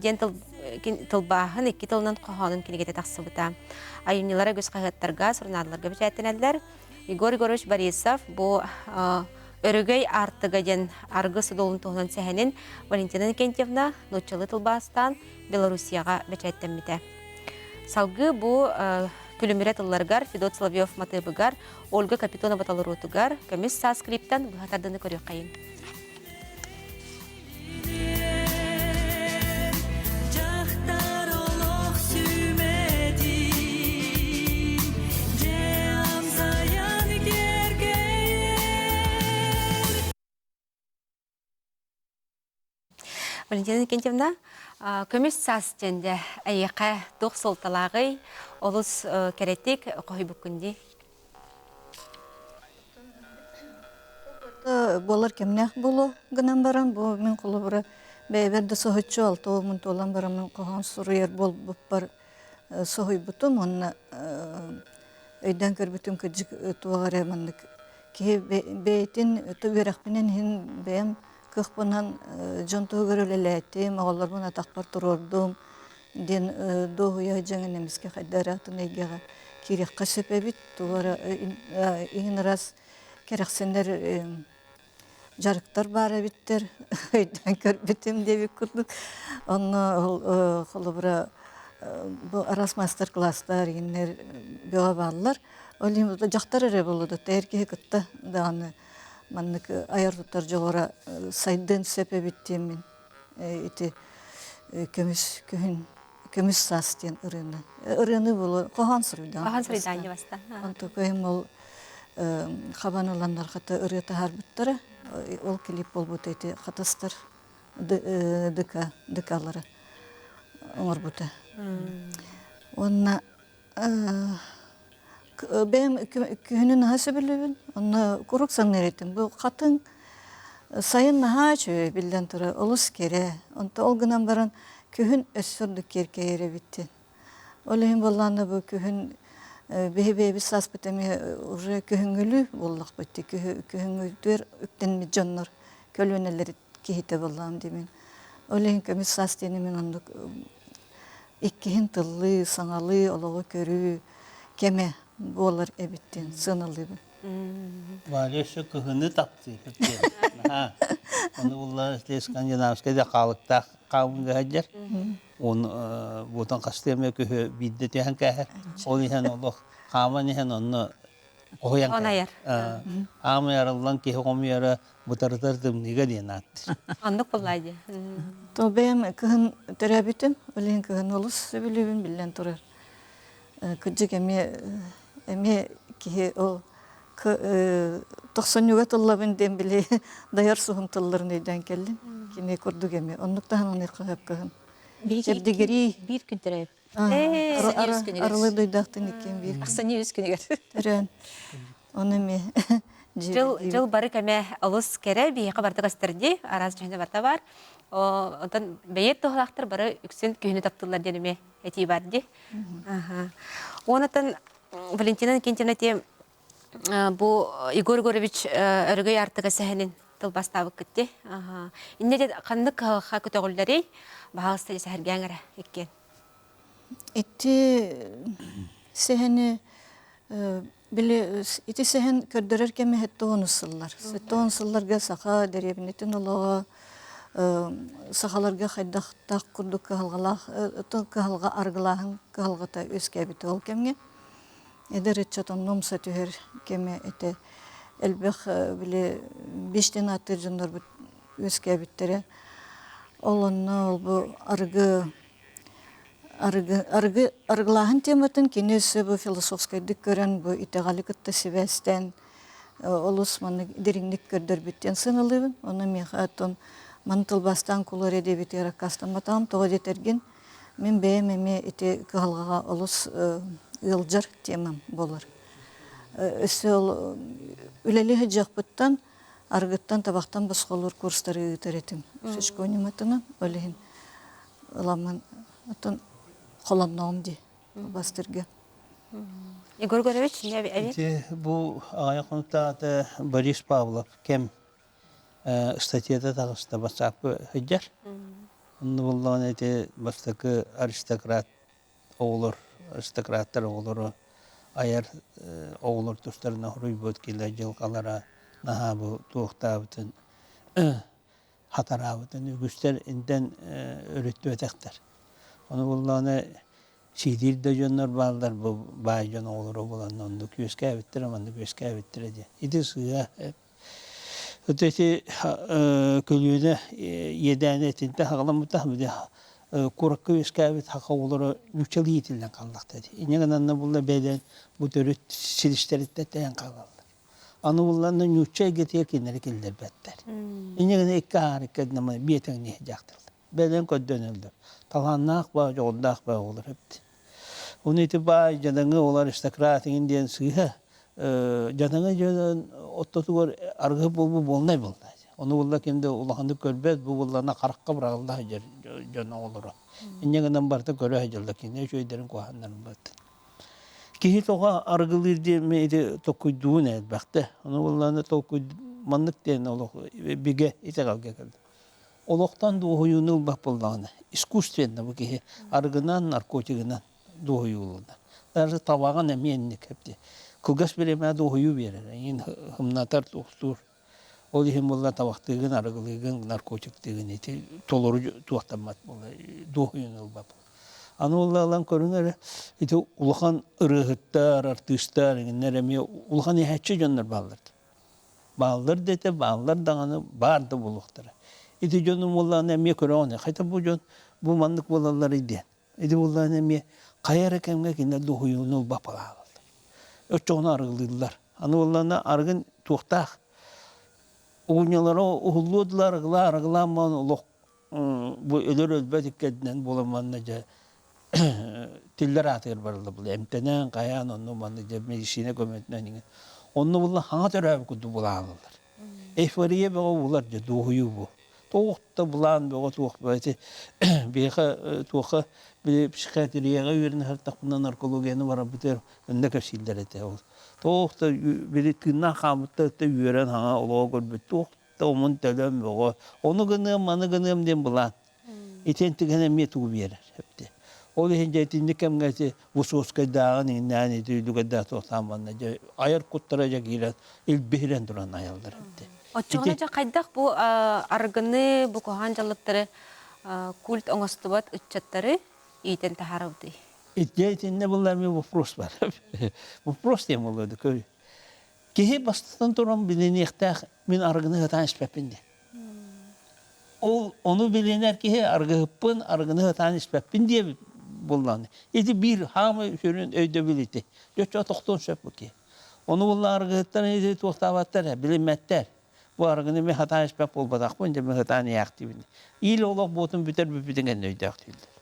Speaker 1: диэн тылбааһын икки тылынан хоһоонун кинигэтэ тахсыбыта. Айымньылара үгүс хаһыаттарга, сурунаалларга бэчээттэнэллэр. Егор Егорович Борисов бу Өрөгөй аартыга диэн аргы содулун туһунан сэһэнин Валентина Иннокентьевна нууччалыы тылбаастаан Белоруссияҕа бэчээттэммитэ. Салгыы бу күлүмүрэ тылларыгар Федот Соловьев матыыбыгар, Ольга Капитонова толоруутугар Көмүс саас клиптэн быһа тардыны көрүөххэйиҥ.
Speaker 7: Дьахтар олох сүмэтин, дьэ амсайан киэркэйэр.
Speaker 1: Валентина Иннокентьевна, көмүс саас диэн дьэ эйиэхэ туох суолталааҕый? Олус кэрэтик хоһуйбуккун дии.
Speaker 8: Буолар кэмнээх буолуо гынан баран, бу мин холобура бэйэбэр да соһуччу алта уоммун туолан бараммын хоһоон суруйар буолбуппар соһуйбутум уонна өйдөөн көрбүтүм кырдьык туох эрэ маннык киһи бэйэтин үөрэхпинэн иһин бэйэм кыахпынан дьон туһугар үлэлээтим, оҕолорбун атахпар туруордум диэн дуоһуйа сылдьаҥын эмискэ хайда эрэ атын эйгэҕэ киириэххэ сөп эбит. Тугу эрэ иһин ыраас кэрэхсэнэр дьарыктар баар эбиттэр өйдөөн көрбүтүм диэбит курдук. Онно ол холобура бу араас маастар-кылаастар иҥиннэр бөҕө бааллар. Ол иһин дьахтар эрэ буолуо эр киһи кытта даҕаны маннык айар-тутар дьоҕура сайдыан сөп эбит диэммин ити көмүс күһүн көмүс саас диэн ырыаны ырыаны булу хоһоон суруйдаан
Speaker 1: Хоһоон суруйдаан дьыбаста.
Speaker 8: Онто көһүм ол хабан ыланнар хата ырыа таһаарбыттара ол клип буолбута ити хатастар дыка дыкалары оҥорбута уонна Бэйэм күһүнүн наһаа сөбүлүүбүн. Онно куруук саныыр этим. Бу хатыҥ сайын наһаа үчүгэй биллэн турар, олус кэрэ. Онто ол гынан баран күһүн өссө ордук киэркэйэр эбит диэн. Ол иһин буоллаҕына бу күһүн биһи бэйэбит сааспыт эмиэ уже күһүҥҥүлүү буоллахпыт дии. Күһүҥҥүтүгэр үктэммит дьоннор көлүөнэлэр киһитэ буоллаҕым диибин. Ол иһин көмүс саас диэни мин оннук иккиһин тыллыы, саҥалыы, олоҕу көрүү кэмэ буолар эбит диэн сыаналыыбын.
Speaker 2: Валя өссө кыһыны таптыыр диэн. Наһаа. Ону булла скандинавскай да хаалыктаах хаалыҥ сылдьар. Он буотан хастыы эмэ күһү биирдэ түһэн кээһэр. Ол иһэн олох хааман иһэн онно Оһуйан
Speaker 1: Онайар.
Speaker 2: Аамай арыллан киһи хомуйара бытарытар тымныыга диэн ааттыыр.
Speaker 1: Оннук буоллаа дии.
Speaker 8: То бэйэм кыһын төрөөбүтүм. Ол иһин кыһын олус сөбүлүүбүн биллэн турар. Кырдьык эмиэ эмиэ киһи ол тохсонньуга тыллабын диэн били дайар суһум тылларын өйдөөн кэллим. Кини курдук эмиэ. Оннук таһынан ыйхаһыпкаһын. Чэбдигирии.
Speaker 6: Биир күн төрөөбүт.
Speaker 8: Арылы дойдаахтын иккиэн биир.
Speaker 6: Ахсынньы үс күнүгэр.
Speaker 8: Төрөөн. Ону эмиэ
Speaker 1: Дьыл, дьыл бары кэмэ олус кэрэ, биһиэхэ барыта көстөрдүү, араас дьүһүнэ барыта бар. Онтон бэйэт туһалаахтар бары үксүн күһүнү таптыыллар диэн эмиэ этии бар дии. Онтон Валентина Никитина ти бу Егор Егорович Өрөгөй аартыга сэһэнин тылбастаабыккыт дии. Инньэ диэн ханнык кыһалҕа көтөҕүллэрий? Баһаалыста сэһэргээҥ эрэ иккиэн.
Speaker 8: Ити сэһэни били ити сэһэн көрдөрөр кэмэ 70 сыллар. 70 сылларга саха дэриэбинэтин олоҕо сахаларга хайдахтаах курдук кыһалҕалаах кыһалҕа арыгылааһын кыһалҕата үөскээбитэ ол кэмҥэ. Эдэр ыччат онно умса түһэр кэмэ этэ. Элбэх били биэстэн ааттыыр дьоннорбут үөскээбиттэрэ. Ол онно ол бу арыгы арыгы арыгы арыгылааһын тематын кини өссө бу философскайдык көрөн бу итэҕэли кытта сибээстээн олус маннык дириҥник көрдөрбүт диэн сыаналыыбын. Онно миэхэ оттон маны тылбаастаан кулуария диэбитигэр аккаастамматаҕым. Тоҕо диэтэргин мин бэйэм эмиэ ити кыһалҕаҕа олус ыалдьар темам буолар. Өссө ол үлэлии сылдьыахпыттан арыгыттан табахтан босхолуур курстары ыытар этим. Шишко ньыматынан ол иһин ыламмын оттон холонноҕум дии бастырга.
Speaker 1: Егор Егорович,
Speaker 2: Ити бу аҕыйах хонуктааҕыта Борис Павлов кэм статьята таҕыста бассаапка сылдьар. Онно буоллаҕына ити бастакы аристократ оҕолор, аристократтар оҕолоро айар оҕолор тустарынан суруйбут килэ дьылҕалара наһаа бу туохтаабытын хатараабытын үгүстэр интэн өрүттүбэтэхтэр. Ону буоллаҕына сиидиир да дьоннор бааллар бу баай дьон оҕолоро буолан оннук үөскээбиттэрэ маннык үөскээбиттэрэ диэн. Ити сыыһа. Ити көлүөнэ иэдээнэ итинтэн хаҕаламмыта куоракка үөскээбит саха оҕолоро нууччалыы иитиллэн хааллахтара дии. Инньэ гынан булла бэйэлэрин бу төрүт силистэриттэн тэйэн хаалаллар. Аны булланна нуучча эйгэтигэр кинилэри киллэрбэттэр. Инньэ гынан икки аҥаар икки ардынан биэтэҥниэ дьахталлар. Бэйэлэрин көрдөнөллөр. Талааннаах баа, дьоҕурдаах баа оҕолор эбит. Ону ити баай дьадаҥы ол аристократ иҥин диэн сыыһа дьадаҥы дьонун ортотугар аргыһы буолбут буолнай буолла. Ону булла ким да улаханнык көрбөт, бу буллана харахха быраҕылла сылдьар дьон оҕолоро. Инньэ гынан барыта көрө сылдьаллар, кинилэр үчүгэйдэрин куһаҕаннарын барытын. Киһи тоҕо арыгылыыр диэн ити толкуйдуун элбэхтэ. Ону буллаана толкуй маннык диэн олох бигэ итэҕэлгэ кэлдим. Олохтон дуоһуйууну ылбат буоллаҕына, искусственно бу киһи арыгынан, наркотигынан дуоһуйуулана. Даже табаҕын эмиэ инник эбит. Кылгас бириэмэҕэ дуоһуйуу биэрэр, эйигин ымнатар, туохтуур. Ол иһин буолла табахтыыгын, арыгылыыгын, наркотиктыыгын ити толору туохтаммат буолла, дуоһуйууну ылбат буолла. Аны буолла ылан көрүҥ эрэ, ити улахан ырыаһыттар, артыыстар, эҥиннэр эмиэ улахан иһээччи дьоннор бааллар. Бааллар да этэ, бааллар даҕаны, баар да буолуохтара. Ити дьонум буоллаҕына эмиэ көрөҕүн, хайта бу дьон бу маннык буолалларый диэн. Ити буоллаҕына эмиэ хайа эрэ кэмҥэ кинилэр дуоһуйууну ылбаппалааллар. Оччоҕуна арыгылыыллар. Аны буоллаҕына арыгын туохтаах угунньалара уһуллуо дылы арыгылаа арыгылаан баран олох бу өлөр өлбөт иккэрдинэн буолан манна дьэ тиллэр аатыгар барылла була эмтэнэн хайаан онно манна дьэ медицина көмөтүнэн иҥэн онно була хаҥа төрөөбүт курдук булаалалар эйфория бөҕө булар дьэ дуоһуйуу бу туох да былаан бөҕө туох ити биһиэхэ туохха били психиатрияҕа үөрэнэ сырыттахпына наркологияны барарбытыгар онно кэпсииллэр этэ ол туох да били тыыннаах хаалбыттар үөрэн хаҥа олоҕу көрбүт туох да омун төлөн бөҕө ону гыныам маны гыныам диэн былаан итиэн түгэн эмиэ тугу биэрэр эбит ол иһин дьэ итинник кэмҥэ ити Высоцкайдааҕын иҥнээн ити үлүгэрдээх туохтаан манна дьэ айар куттара дьэ киирэн илбиһирэн туран айаллар эбит
Speaker 1: Оччоҕуна дьэ хайдах бу арыгыны, бу куһаҕан дьаллыктары культ оҥостубат ыччаттары иитэн таһаарабытый?
Speaker 2: Итиннэ итиннэ булла эмиэ вопрос бар. Вопрос диэн буолуо Киһи бастатан туран билиниэхтээх мин арыгыны сатаан испэппин диэн. Ол ону билинэр киһи арыгыһыппын, арыгыны сатаан испэппин диэбит. буллааны. Ити биир хаамай сүрүн өйдөбүл ити. Дьоччо тохтуон сөп бу киһи. Ону булла арыгыһыттар ити туохтаабаттар, билиммэттэр. Бу арыгыны мен хатаан испэт буолбатахпын, дьэ мен хатаан иһээхтиибин. Иил олох буотун бүтэр бүппүтүн кэннэ өйдөөхтүүллэр.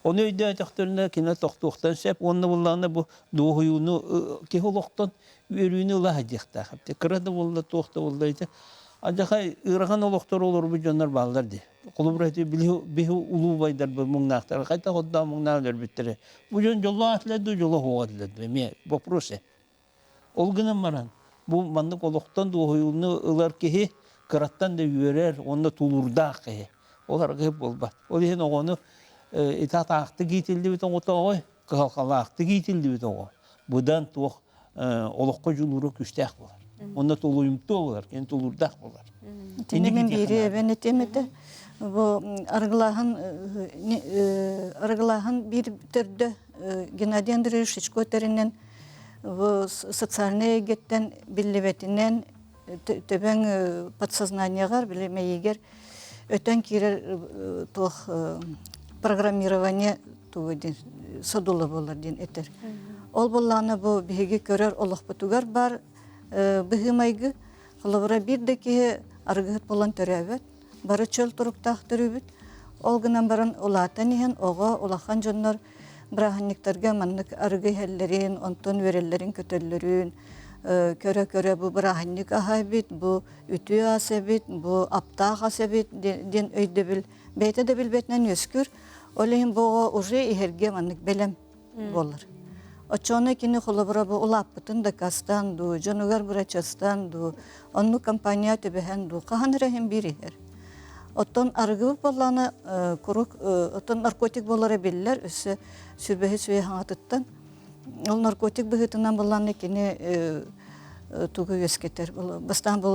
Speaker 2: Ону өйдөөтөхтөрүнэ кини тохтуохтан сөп уонна буллаҕына бу дуоһуйууну киһи олохтон үөрүүнү ыла сылдьыахтаах. Кыра да буолла, туох да буолла ити адьаха ыарахан олохтору олорбут дьоннор бааллар дии. Холобура ити биһи улуу убайдарбыт муҥнаахтара хайдах отдоон муҥнаан өлбүттэрэ. Бу дьон дьоллоох этилэр дуу, дьоло суох этилэр дуу эмиэ вопрос э. Ол гынан баран бу маннык олохтон дуоһуйууну ылар киһи кыраттан да үөрэр уонна тулуурдаах киһи. Ол аргыһы буолбат. Ол иһин оҕону ити атаахтык иитиллибит оҕотооҕой, кыһалҕалаахтык иитиллибит оҕо быдан туох олоххо дьулуура күүстээх буолар. Онно тулуйумтуо буолар, кини тулуурдаах буолар.
Speaker 8: Итини мин биири эбэн этиэм этэ. Бу арыгылааһын арыгылааһын биир төрдө Геннадий Андреевич Шичко тэринэн бу социальнай эйгэттэн биллибэтинэн төбөҥ подсознаниеҕар били мэйиигэр өтөн киирэр туох программирование тугу диэн содула буолар диэн этэр. Ол буоллаҕына бу биһиги көрөр олохпутугар бар быһыы-майгы холобура биир да киһи арыгыһыт буолан төрөөбөт бары чөл туруктаах төрүүбүт. Ол гынан баран улаатан иһэн оҕо улахан дьоннор бырааһынньыктарга маннык арыгы иһэллэрин, онтон үөрэллэрин-көтөллөрүн көрө-көрө бу бырааһынньык аһа эбит, бу үтүө ас эбит, бу аптаах ас эбит диэн өйдөбүл бэйэтэ да билбэтинэн үөскүүр. Ол иһин бу оҕо уже иһэргэ маннык бэлэм буолар. Оччоҕуна кини холобура бу улааппытын дакаастаан дуу, дьонугар бырачыастаан дуу, оннук компания түбэһэн дуу, хаһан эрэ иһин биир иһэр. Оттон арыгы буоллаҕына куруук оттон наркотик буолара биллэр, өссө сүбэһи сүө хаҥатыттан. Ол наркотик быһыытынан буоллаҕына кини тугу үөскэтэр? Бастаан бу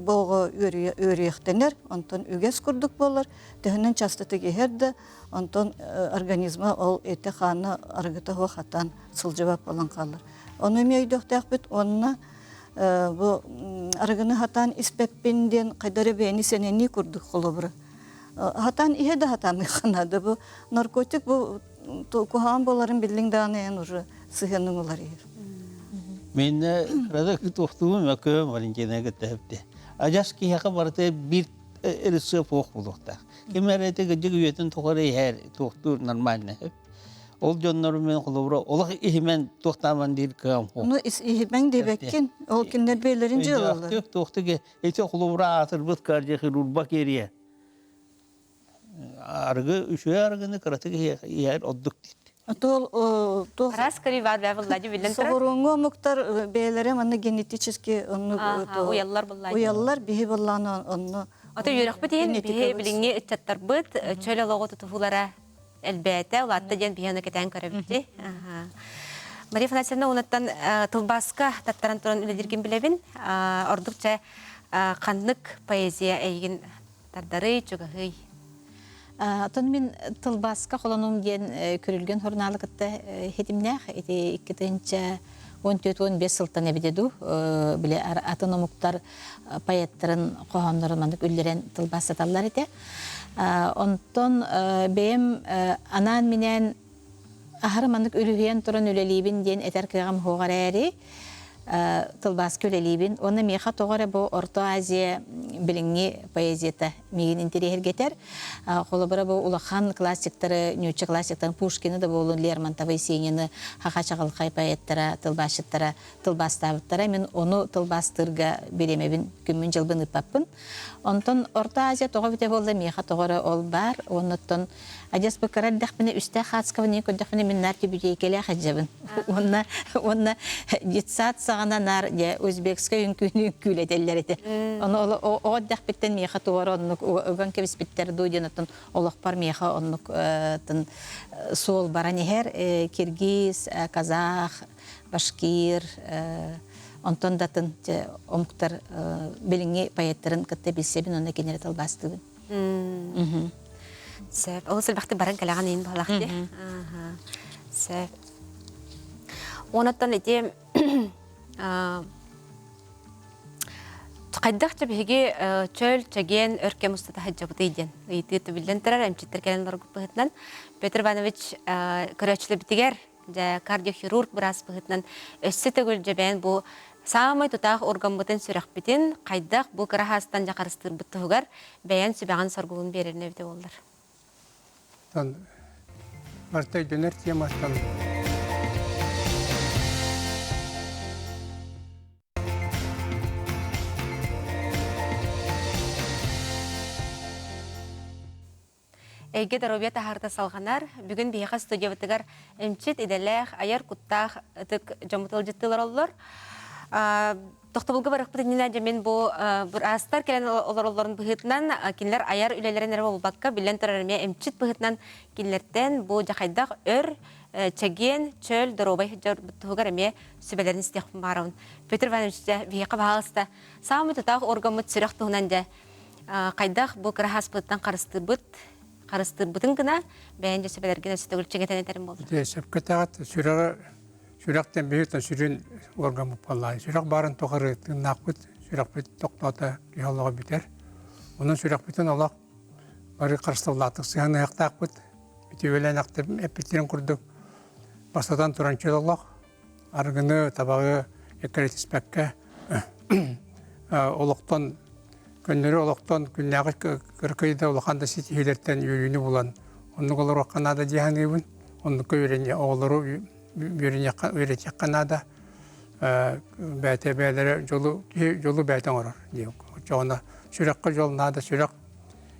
Speaker 8: оҕо үөрүйэхтэнэр, онтон үгэс курдук буолар, төһөнөн частотык иһэр да, Онтон организма ол этэ-хаана арыгыта суох хатан сылдьыбат буолан хаалар. Ону эмиэ өйдүөхтээхпит уонна бу арыгыны хатаан испэппин диэн хайда эрэ бэйэни сэнэнии курдук холобура. Хатаан иһэ да хатаамыахха наада. Бу наркотик бу куһаҕан буоларын биллиҥ даҕаны эн уже сыһыаныҥ уларыйар.
Speaker 2: Мен рада туохтуум өкөм Валентина кытта Адьас киһиэхэ барыта биир рецепт суох буолуохтаах. Ким эрэ ити кырдьык үйэтин тухары иһэр, туохтуур нормально. Ол дьоннору мен холобура олох иһимэн туохтааман диир кыам
Speaker 8: суох. Ну иһимэҥ диэбэккин, ол кинилэр бэйэлэрин дьыалалар.
Speaker 2: Туохтук ити холобура аатырбыт кардиохирурга кириэ. Арыгы үчүгэй арыгыны кыратык иһэр ордук диир.
Speaker 8: Тол туох
Speaker 1: Араас көрүү баар бээ буллади биллэн турар.
Speaker 8: Соҕурууҥҥу омуктар бэйэлэрэ манна генетически оннук
Speaker 1: уйаллар буллади.
Speaker 8: Уйаллар биһи буллааны онно
Speaker 1: Ото үөрэхпит иһин биһи билиҥҥи ыччаттарбыт чөл олоҕу тутуһуулара элбээтэ, улаатта диэн биһи аны кэтээн көрөбүт. Мария Афанасьевна уонаттан тылбааска таттаран туран үлэлииргин билэбин. Ордук чэ ханнык поэзия эйигин тардарый, чугаһый?
Speaker 6: Оттон мин тылбааска холонум диэн Күрүлгэн сурунаалы кытта хитимнээх ити 2014-15 сылтан эбитэ дуу били атын омуктар поэттарын хоһооннорун маннык үллэрэн тылбаастаталлар этэ. Онтон бэйэм анаан-минээн аһары маннык үлүһүйэн туран үлэлиибин диэн этэр кыаҕым суох эрээри, тылбааска үлэлиибин. Уонна миэхэ тоҕо эрэ бу Орто Азия билиҥҥи поэзията миигин интэриэһиргэтэр. Холобура бу улахан классиктары, нуучча классиктарын Пушкины да буоллун, Лермонтовы, Есенины, саха чаҕылхай поэттара, тылбаасчыттара тылбаастаабыттара. Мин ону тылбаастыырга бириэмэбин, күммүн-дьылбын ыыппаппын. Онтон Орто Азия тоҕо эбитэ буолла, миэхэ тоҕо эрэ ол баар. Уоннаттан адьас бу кыра эрдэхпинэ үстээх Хацкабын көрдөхпүнэ мин наар түбүтүөйкэлээх сылдьабын. Уонна уонна детсад саҕана наар дьэ узбекскай үҥкүүнү үҥкүүлэтэллэр этэ. Ону оҕо эрдэхпиттэн миэхэ тугу эрэ оннук уган кэбиспиттэр дуу диэн оттон олохпор миэхэ оннук суол баран иһэр. Киргиз, казах, башкир, онтон да атын омуктар билиҥҥи поэттарын кытта билсэбин уонна кинилэри тылбаастыыбын.
Speaker 1: Сөп. Олус элбэхтик баран кэлэҕин иин буоллах дии. Сөп. Онуттан ити Хайдах да биһиги чөл, чэгиэн өр кэм устата сылдьабытый диэн ыйытыы биллэн турар, эмчиттэр кэлэн олорбут быһыытынан. Петр Иванович көрөөччүлэрбитигэр дьэ кардиохирург быраас быһыытынан өссө төгүл дьэбээн бу саамай тутаах органмытын сүрэхпитин хайдах бу кыра хаастан дьэ харыстыырбыт туһугар бэйэн сүбэҕин-соргугун биэрэрин эбитэ буоллар.
Speaker 4: Барыта өйдөнөр тематтан
Speaker 1: Эйгэ доруобуйа таһаарыта салҕанар. Бүгүн биһиэхэ студиябытыгар эмчит идэлээх, айар куттаах ытык дьоммут ыалдьыттыы олороллор. Тохтобулга барыахпыт иннинэ дьэ мин бу быраастар кэлэн олороллорун быһыытынан кинилэр айар үлэлэрин эрэ буолбакка, биллэн турар эмиэ эмчит быһыытынан кинилэртэн бу дьэ хайдах өр чэгиэн, чөл, доруобай сылдьарбыт туһугар эмиэ сүбэлэрин истиэхпин баҕарабын. Петр Иванович, дьэ, биһиэхэ баһаалыста саамай тутаах органмыт сүрэх туһунан дьэ хайдах бу кыраһааспытыттан харыстыырбыт харыстыырбытын гына бэйэн дьэ сүбэлэргин өссө төгүл чиҥэтэн этэрим буолла.
Speaker 4: Дьэ, сөпкө этэҕит, сүрэҕи сүрэхтэн биһиттэн сүрүн органмыт буоллаҕа. Сүрэх баарын тухары тыыннаахпыт, сүрэхпит тохтоото киһи олоҕо бүтэр. Онон сүрэхпитин олох бары харыстабылаахтык сыһыаннаһыахтаахпыт. Үтүөлээн эппиттэрин курдук бастатан туран чөл олох, арыгыны, табаҕы эккирэтиспэккэ олохтон көннөрү олохтон күннээҕи кыракый да улахан да ситиһиилэртэн үөрүүнү булан оннук олоруохха наада дии саныыбын. Оннукка үөрэниэ оҕолору үөрэниэххэ үөрэтиэххэ наада. Бэйэтэ бэйэлэрэ дьолу киһи дьолу бэйэтэ оҥорор диэн. Оччоҕуна сүрэххэ дьол наада, сүрэх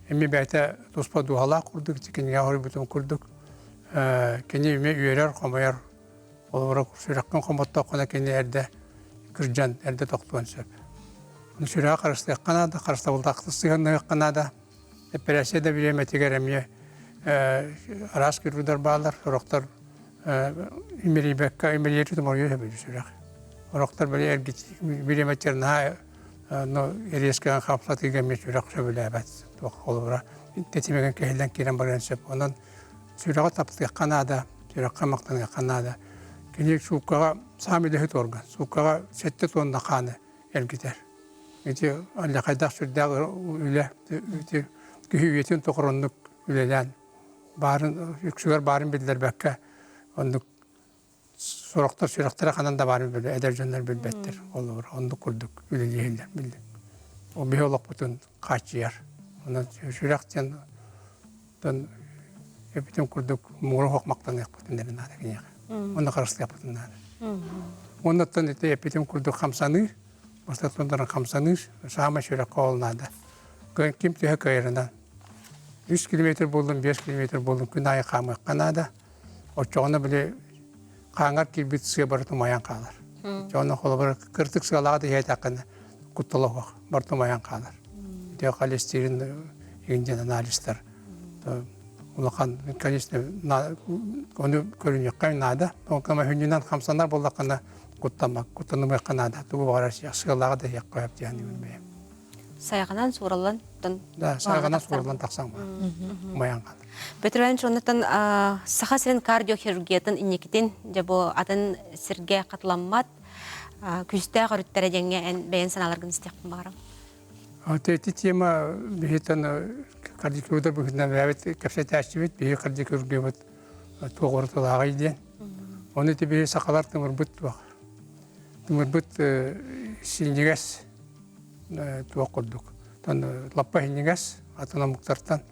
Speaker 4: эмиэ бэйэтэ туспа дууһалаах курдук, кинигэ хоруйбутум курдук кини эмиэ үөрэр, хомойор Холобура, сүрэххин хомоттоххуна кини эрдэ кырдьан, эрдэ тохтуон сөп. Ону сүрэҕи харыстыахха наада, харыстабыллаахтык сыһыаннаһыахха наада. Эпэрээссийэ да бириэмэтигэр эмиэ араас хирурдар бааллар, сорохтор имэрийбэккэ, имэрийэр тумарыйа сөбүлүүр сүрэх. Сорохтор били эргиччи бириэмэтигэр наһаа но резкэ хамсатыыга эмиэ сүрэх сөбүлээбэт. Туох холобура тэтимигин кэһиллэн киирэн барыан сөп. Онон Сүрэҕи таптыахха наада, сүрэххэ махтаныахха наада. Кини сууккаҕа саамай үлэһит орган. Сууккаҕа 7 тонна хааны эргитэр. Ити алдьархайдаах сүрдээх үлэ ити киһи үйэтин тухары оннук үлэлээн баарын үксүгэр баарын биллэрбэккэ оннук сорохтор сүрэхтэрэ ханан да баарын билбэт эдэр дьоннор билбэттэр олор оннук курдук үлэлииллэр биллэр ол биһи олохпутун хааччыйар онон сүрэх диэн эпитин курдук муҥура суох махтаныахпытын эрэ наада киниэхэ уонна харыстыахпытын наада уоннаттан ити эпитин курдук хамсаныы бастатан туран хамсаныы саамай сүрэххэ ол наада ким төһө кыайарынан 3 километр буоллун 5 километр буоллун күн аайы хаамыахха наада Оччоҕуна били хааҥар киирбит сыа барыта умайан хаалар. Оччоҕуна холобура кыртык сыалаҕа да иһээтэххинэ куттала суох, барыта умайан хаалар. Ити холестерин игин диэн анализтар улахан, конечно, ону көрүнүөххэ наада. Онтон хүннүнэн хамсанар буоллаххына куттаммак, куттанымыахха наада. Тугу баҕарар сыалааҕа да иһиэххэ сөп диэн бэйэм.
Speaker 1: Сайҕанан суураллан
Speaker 4: Да, сайҕанан суураллан тахсан умайан хаалар.
Speaker 1: Петр Иванович, оннуттан Саха сирин кардиохирургиятын инникитин дьэ бу атын сиргэ хатыламмат күүстээх өрүттэрэ диэҥҥэ эн бэйэн санааларгын истиэхпин баҕарам.
Speaker 4: Ити тема биһиттэн кардиохирургдар быһыытынан бэйэбит кэпсэтээччибит, биһи кардиохирургиябыт туох уратылааҕый диэн. Ону ити биһи сахалар тымырбыт туох. Тымырбыт синньигэс туох курдук. Лаппа синньигэс атын омуктартан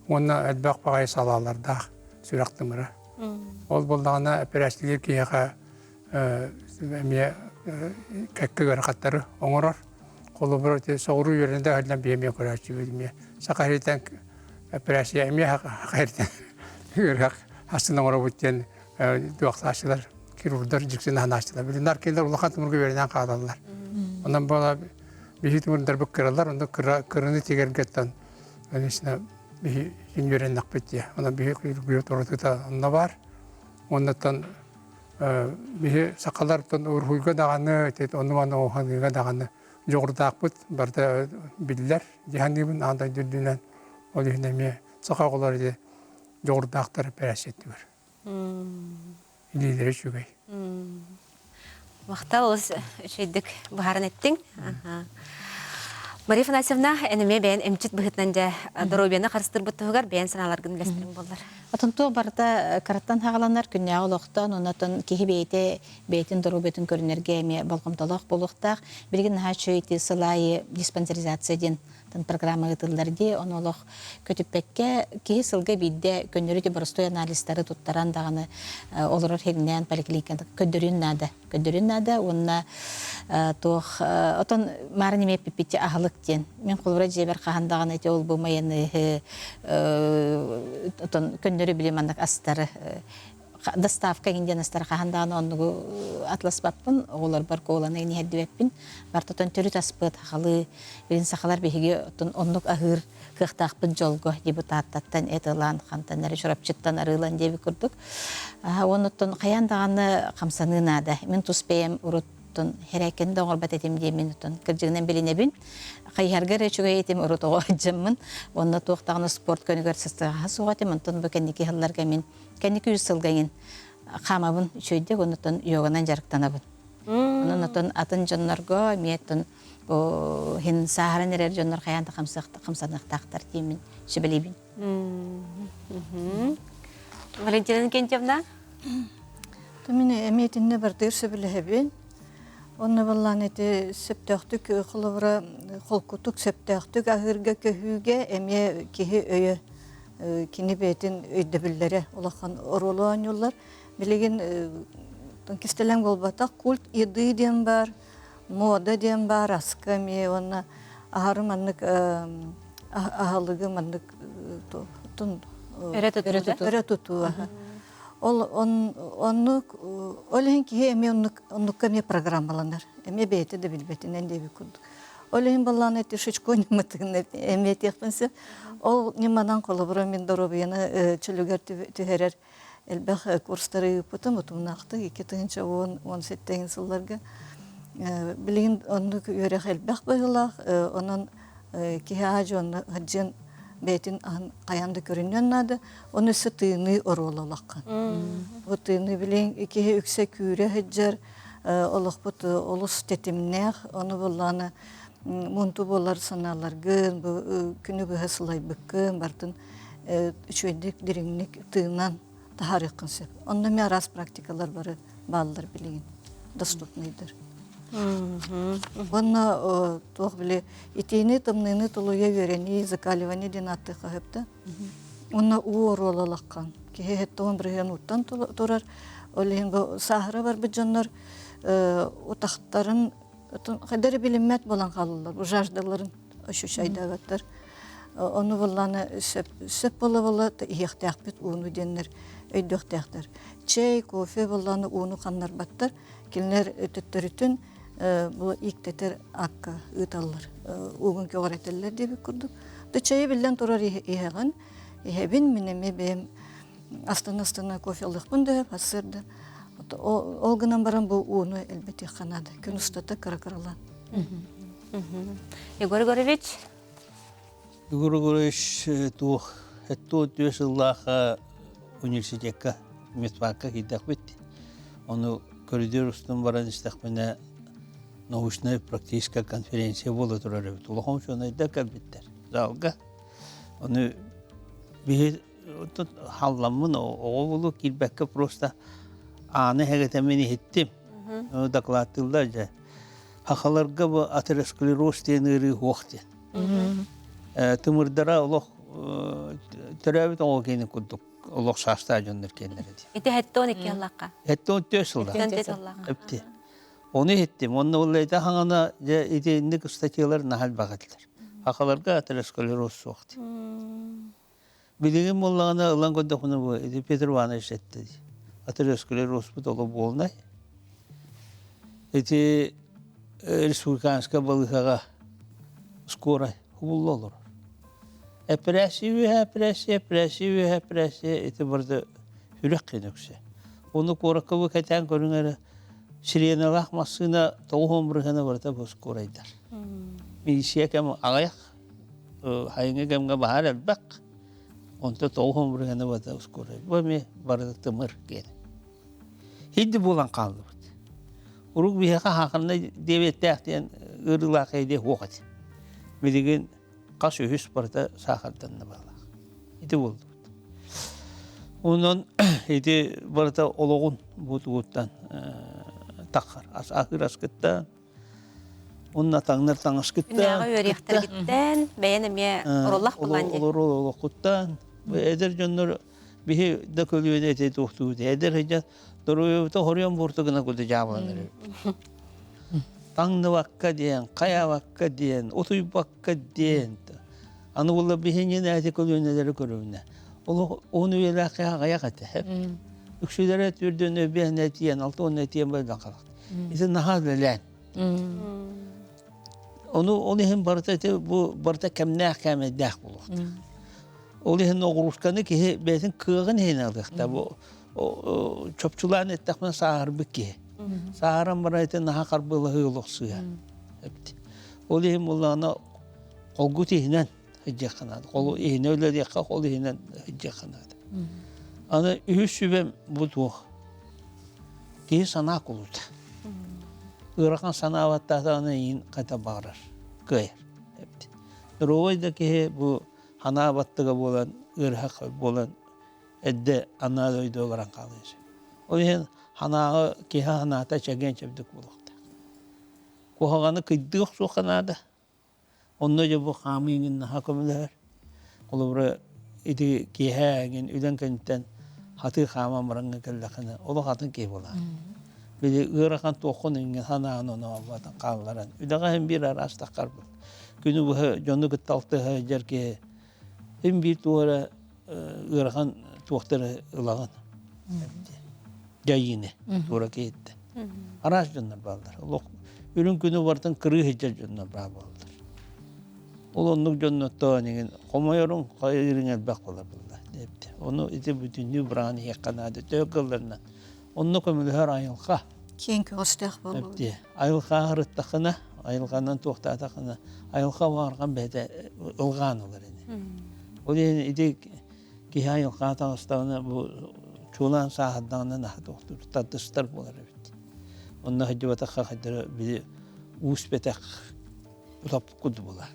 Speaker 4: уонна элбэх баҕайы салаалардаах сүрэх тымыра. Ол буоллаҕына эпэрээссийэлиир киһиэхэ эмиэ кэккэ ыарахаттары оҥорор. Холобура, соҕуруу үөрэнэ да сылдьан биһи эмиэ көрөөччүбүт эмиэ саха сириттэн эпэрээссийэ эмиэ саха сириттэн ыарыһах астына оҥоробут диэн туохтааччылар, хирурдар дьиксин аһанааччылар. Билиннар кинилэр улахан тымырга үөрэнэн хаалаллар. Онон буола биһи тымырдарбыт кыралар, онно кыра кыраны тигэргэттэн конечно биһи үөрэннэхпит дии. Онон биһи хирургия онно баар. Оннуттан биһи сахалартан уруһуйга даҕаны, ону-маны оһаныыга даҕаны дьоҕурдаахпыт барыта биллэр дии саныыбын аан дойду үрдүнэн. Ол иһин эмиэ саха оҕолоро ити дьоҕурдаахтар эпэрээссийэтигэр. Илиилэрэ үчүгэй.
Speaker 1: Махтал олус үчүгэйдик быһааран эттиҥ. Мария Афанасьевна, эн эмиэ бэйэн эмчит быһыытынан дьэ доруобуйаны харыстыырбыт туһугар бэйэн санааларгын үллэстэриҥ буоллар.
Speaker 6: Отон туох барыта кыраттан хаҕаланар күннээҕи олохтон, онон киһи бэйэтэ бэйэтин доруобуйатын көрүнэргэ эмиэ болҕомтолоох буолуохтаах. Билигин наһаа үчүгэй ити сыл аайы диспансеризация диэн программа ыытыллар дии. Ону олох көтүппэккэ киһи сылга биирдэ көннөрү ити боростуой анализтары туттаран даҕаны олорор сиринээн поликлиниканы көрдөрүөн наада. Көрдөрүөн наада уонна туох отон маарын эмиэ эппиппитчэ аһылык диэн. Мин холобура дьиэбэр хаһан даҕаны ити ол бу майонеһы отон көннөрү били маннык астары доставка иҥин диэн астары хаһан даҕаны оннугу атласпаппын, оҕолорбор куоланы иһэрдибэппин. Бартотон төрүт аспыт сахалыы, билин сахалар биһиги оттон оннук аһыыр кыахтаахпыт дьолго депутаттаттан эт ылан, хантан эрэ Чурапчыттан арыылан диэбит курдук. Оннуттан хайаан даҕаны хамсаныы наада. Мин тус бэйэм урут хэрээккин да оҥорбот этим диэммин оттон кырдьыгынан билинэбин. Хайыһарга эрэ үчүгэй этим урут оҕо сылдьаммын. Онно туох даҕаны спорт көнүгэр сыстыгаһа суох этим. Онтон бу кэнники сылларга мин кэнники үс сылга иҥин хаамабын үчүгэйдик, оннуттан йоганан дьарыктанабын. Онон оттон атын дьоннорго эмиэ оттон иһин сааһыран эрэр дьоннор хайаан да хамсаныахтаахтар диэммин сүбэлиибин.
Speaker 1: Валентина Иннокентьевна?
Speaker 8: Мин эмиэ итиннэ бардыыр сөбүлэһэбин. Онно баллаан ити сөптөөхтүк холобура холкутук сөптөөхтүк аһыырга көһүүгэ эмиэ киһи өйө кини бэйэтин өйдөбүллэрэ улахан оруолу оонньууллар. Билигин кистэлэҥ буолбатах культ еды диэн баар, мода диэн баар, аска эмиэ уонна аһары маннык аһылыгы маннык өрө тутуу. Ол оннук ол иһин киһи эмиэ оннук оннукка эмиэ программаланар. Эмиэ бэйэтэ да билбэтинэн диэбит курдук. Ол иһин баллаан эти Шичко ньыматын эмиэ этиэхпин сөп. Ол ньыманан холобура мин доруобуйаны чөлүгэр түһэрэр элбэх курстары ыыппытым утумнаахтык 2010-17 сылларга. Билигин оннук үөрэх элбэх быһыылаах, онон киһи аа-дьуо онно сылдьыан бэйэтин аһын хайаан да көрүнүөн наада. Ону өссө тыыныы оруола улахан. Бу тыыныы билигин киһи үксэ күүрэ сылдьар, олохпут олус тэтимнээх, ону буоллаҕына муунту буолар санааларгын, бу күнү быһа сылайбыккын, бартын үчүгэйдик дириҥник тыынан таһаарыаххын сөп. Онно эмиэ араас практикалар бары бааллар билигин, доступныйдар. Уонна туох били итиини, тымныыны тулуйа үөрэнии, закаливание диэн ааттыахха сөп да. Уонна уу оруола улахан. Киһи 70% ууттан турар. Ол иһин бу сааһыра барбыт дьоннор утахтарын хайдары билиммэт буолан хаалаллар. Бу жаждаларын ощущайдаабаттар. Ону буллааны сөп буола-буола иһиэхтээхпит ууну диэннэр өйдүөхтээхтэр. Чэй, кофе буллааны ууну ханнарбаттар. Кинилэр төттөрүтүн бу ииктэтэр акка ыыталлар. Уугун көҕүрэтэллэр диэбит курдук. Да чэйи биллэн турар иһэҕин, иһэбин, мин эмиэ бэйэм астына-астына кофе ылыахпын да сөп, сарсыарда. Ол гынан баран бу ууну элбэтиэххэ наада. Күн устата кыра-кыралаан.
Speaker 1: Егор Егорович?
Speaker 2: Егор Егорович туох эттуо түө сыллаах университекка медфакка киирдэхпит. Ону көрүдүөр устун баран истэхпинэ научная практическая конференция буола турар эбит. Улахан учуонайдар кэлбиттэр залга. Ону биһи халламмын оҕо булу киирбэккэ просто ааны хэгэтэммин иһиттим. Докладтыыллар дьэ. Хахаларга бу атеросклероз диэн ыарыы суох диэн. Тымырдара олох төрөөбүт оҕо киэнин курдук олох саастаах дьоннор киэннэрэ дии.
Speaker 1: Ити хэттон икки аллахха.
Speaker 2: Хэттон төс сылда. Эпти. Ону иһиттим. Онно уллайда хаҥана дьэ итинник статьялар наһаа элбэх этилэр. Хахаларга атеросклероз суох дии. Билигин буоллаҕына ылан көрдөхпүнэ бу ити Петр Иванович эттэ дии. Атеросклерозпут олох буолнай. Ити республиканскай балыыһаҕа скорай хубулла олорор. Эпэрээссийэ үөһэ эпэрээссийэ, эпэрээссийэ үөһэ эпэрээссийэ ити барыта сүрэх киэнэ үксэ. Ону куоракка бу кэтээн көрүҥ эрэ сиреналаах массыына 90 бырыһыана барыта бу скорайдар. Милиция кэм аҕыйах Хайыҥы кэмҥэ баһаар элбэх, онто 90 бырыһыана барыта скорай. Бу эмиэ барыта тымыр диэн. Хидди буолан хааллыбыт. Урук биһиэхэ хааханна диабеттаах диэн ыарыылаах эйде суох этэ. Билигин хас үһүс барыта саахарданна баалаах. Ити буолдубут. Онон ити барыта олоҕун бутугуттан таххар. Ас аһыыр аскыттан, онно таҥнар таҥаскыттан,
Speaker 1: Күннээҕи үөрүйэхтэргиттэн, бэйэн эмиэ ороллох булан дии.
Speaker 2: Олорол олоххуттан. Эдэр дьоннор биһи да көлүөнэ эти туохтуут. Эдэр сылдьан доруобуйабыта хоруйан буорту гына куду дьаабыланар. Таҥныбакка диэн, хайаабакка диэн, утуйбакка диэн. Аны була биһиҥин эти көлүөнэлэри көрүбүнэ. Олох он үйэлээх аҕыйах этэ. Үксүлэрэ түрдүн өбүөн этиэн, алтон этиэн бөлдөн халак. Ити наһаа үлэлээн. Ону ол иһин барыта ити бу барыта кэмнээх кээмэйдээх буолуохтаах. Ол иһин оҕуруусканы киһи бэйэтин кыаҕын иһин алыахта. Бу чопчулаан эттэхпинэ сааһырбыт киһи. Сааһыран баран ити наһаа харбыалаһыы олохсуйа. Ол иһин буоллаҕына холгут иһинэн сылдьыахха наада. Холу иһинэ үлэлиэххэ, хол иһинэн сылдьыахха наада. Аны үһүс сүбэм бу туох. Киһи санаа кулута. Ыарахан санаабаттаатаҕына иин хайда баҕарар, кыайар. Доруобай да киһи бу санаа баттыга буолан, ыарыһах буолан эрдэ анаа дойдуга баран хаалыа сөп. Ол иһин санааҕа киһи санаата чэгиэн-чэбдик буолуохтаах. Куһаҕаны кыйдыы охсуохха наада. Онно дьэ бу хаамыы иҥин наһаа көмөлөһөр. Холобура, ити киэһэ эҥин үлэҥ кэнниттэн хатыы хааман бараҥҥа кэллэххинэ олох атын киһи буолаҕын. Били ыарахан туоххун иҥин санаан онообатан хаалларан. Үлэҕэ иһин биир араас таххар был. Күнү быһа дьону кытта алтыһа сылдьар киһи син биир туох эрэ ыарахан туохтары ылаҕын. Дьайыыны туора киһиттэн. Араас дьоннор бааллар. Олох үрүҥ күнү барытын кырыы сылдьар дьоннор баар буолаллар. Ол оннук дьонноттон иҥин хомойоруҥ, хайыырыҥ элбэх буолар буолла диэбитэ. Ону ити бүтүннүү быраҕан иһиэххэ наада. Төһө кыалларынан. Онно көмөлөһөр айылҕа.
Speaker 8: Киэҥ көҕүстээх буолуу.
Speaker 2: Айылҕа аһарыттаххына, айылҕанан туохтаатаххына, айылҕа баҕарҕан бэйэтэ ылҕаан ылар ини. Ол иһин ити киһи айылҕаҕа таҕыстаҕына бу чуолаан сааһырдаҕына наһаа туохтуур, тардыстар буолар эбит. Онно сылдьыбатахха хайдара били уус бэтэх утаппыт курдук буолар.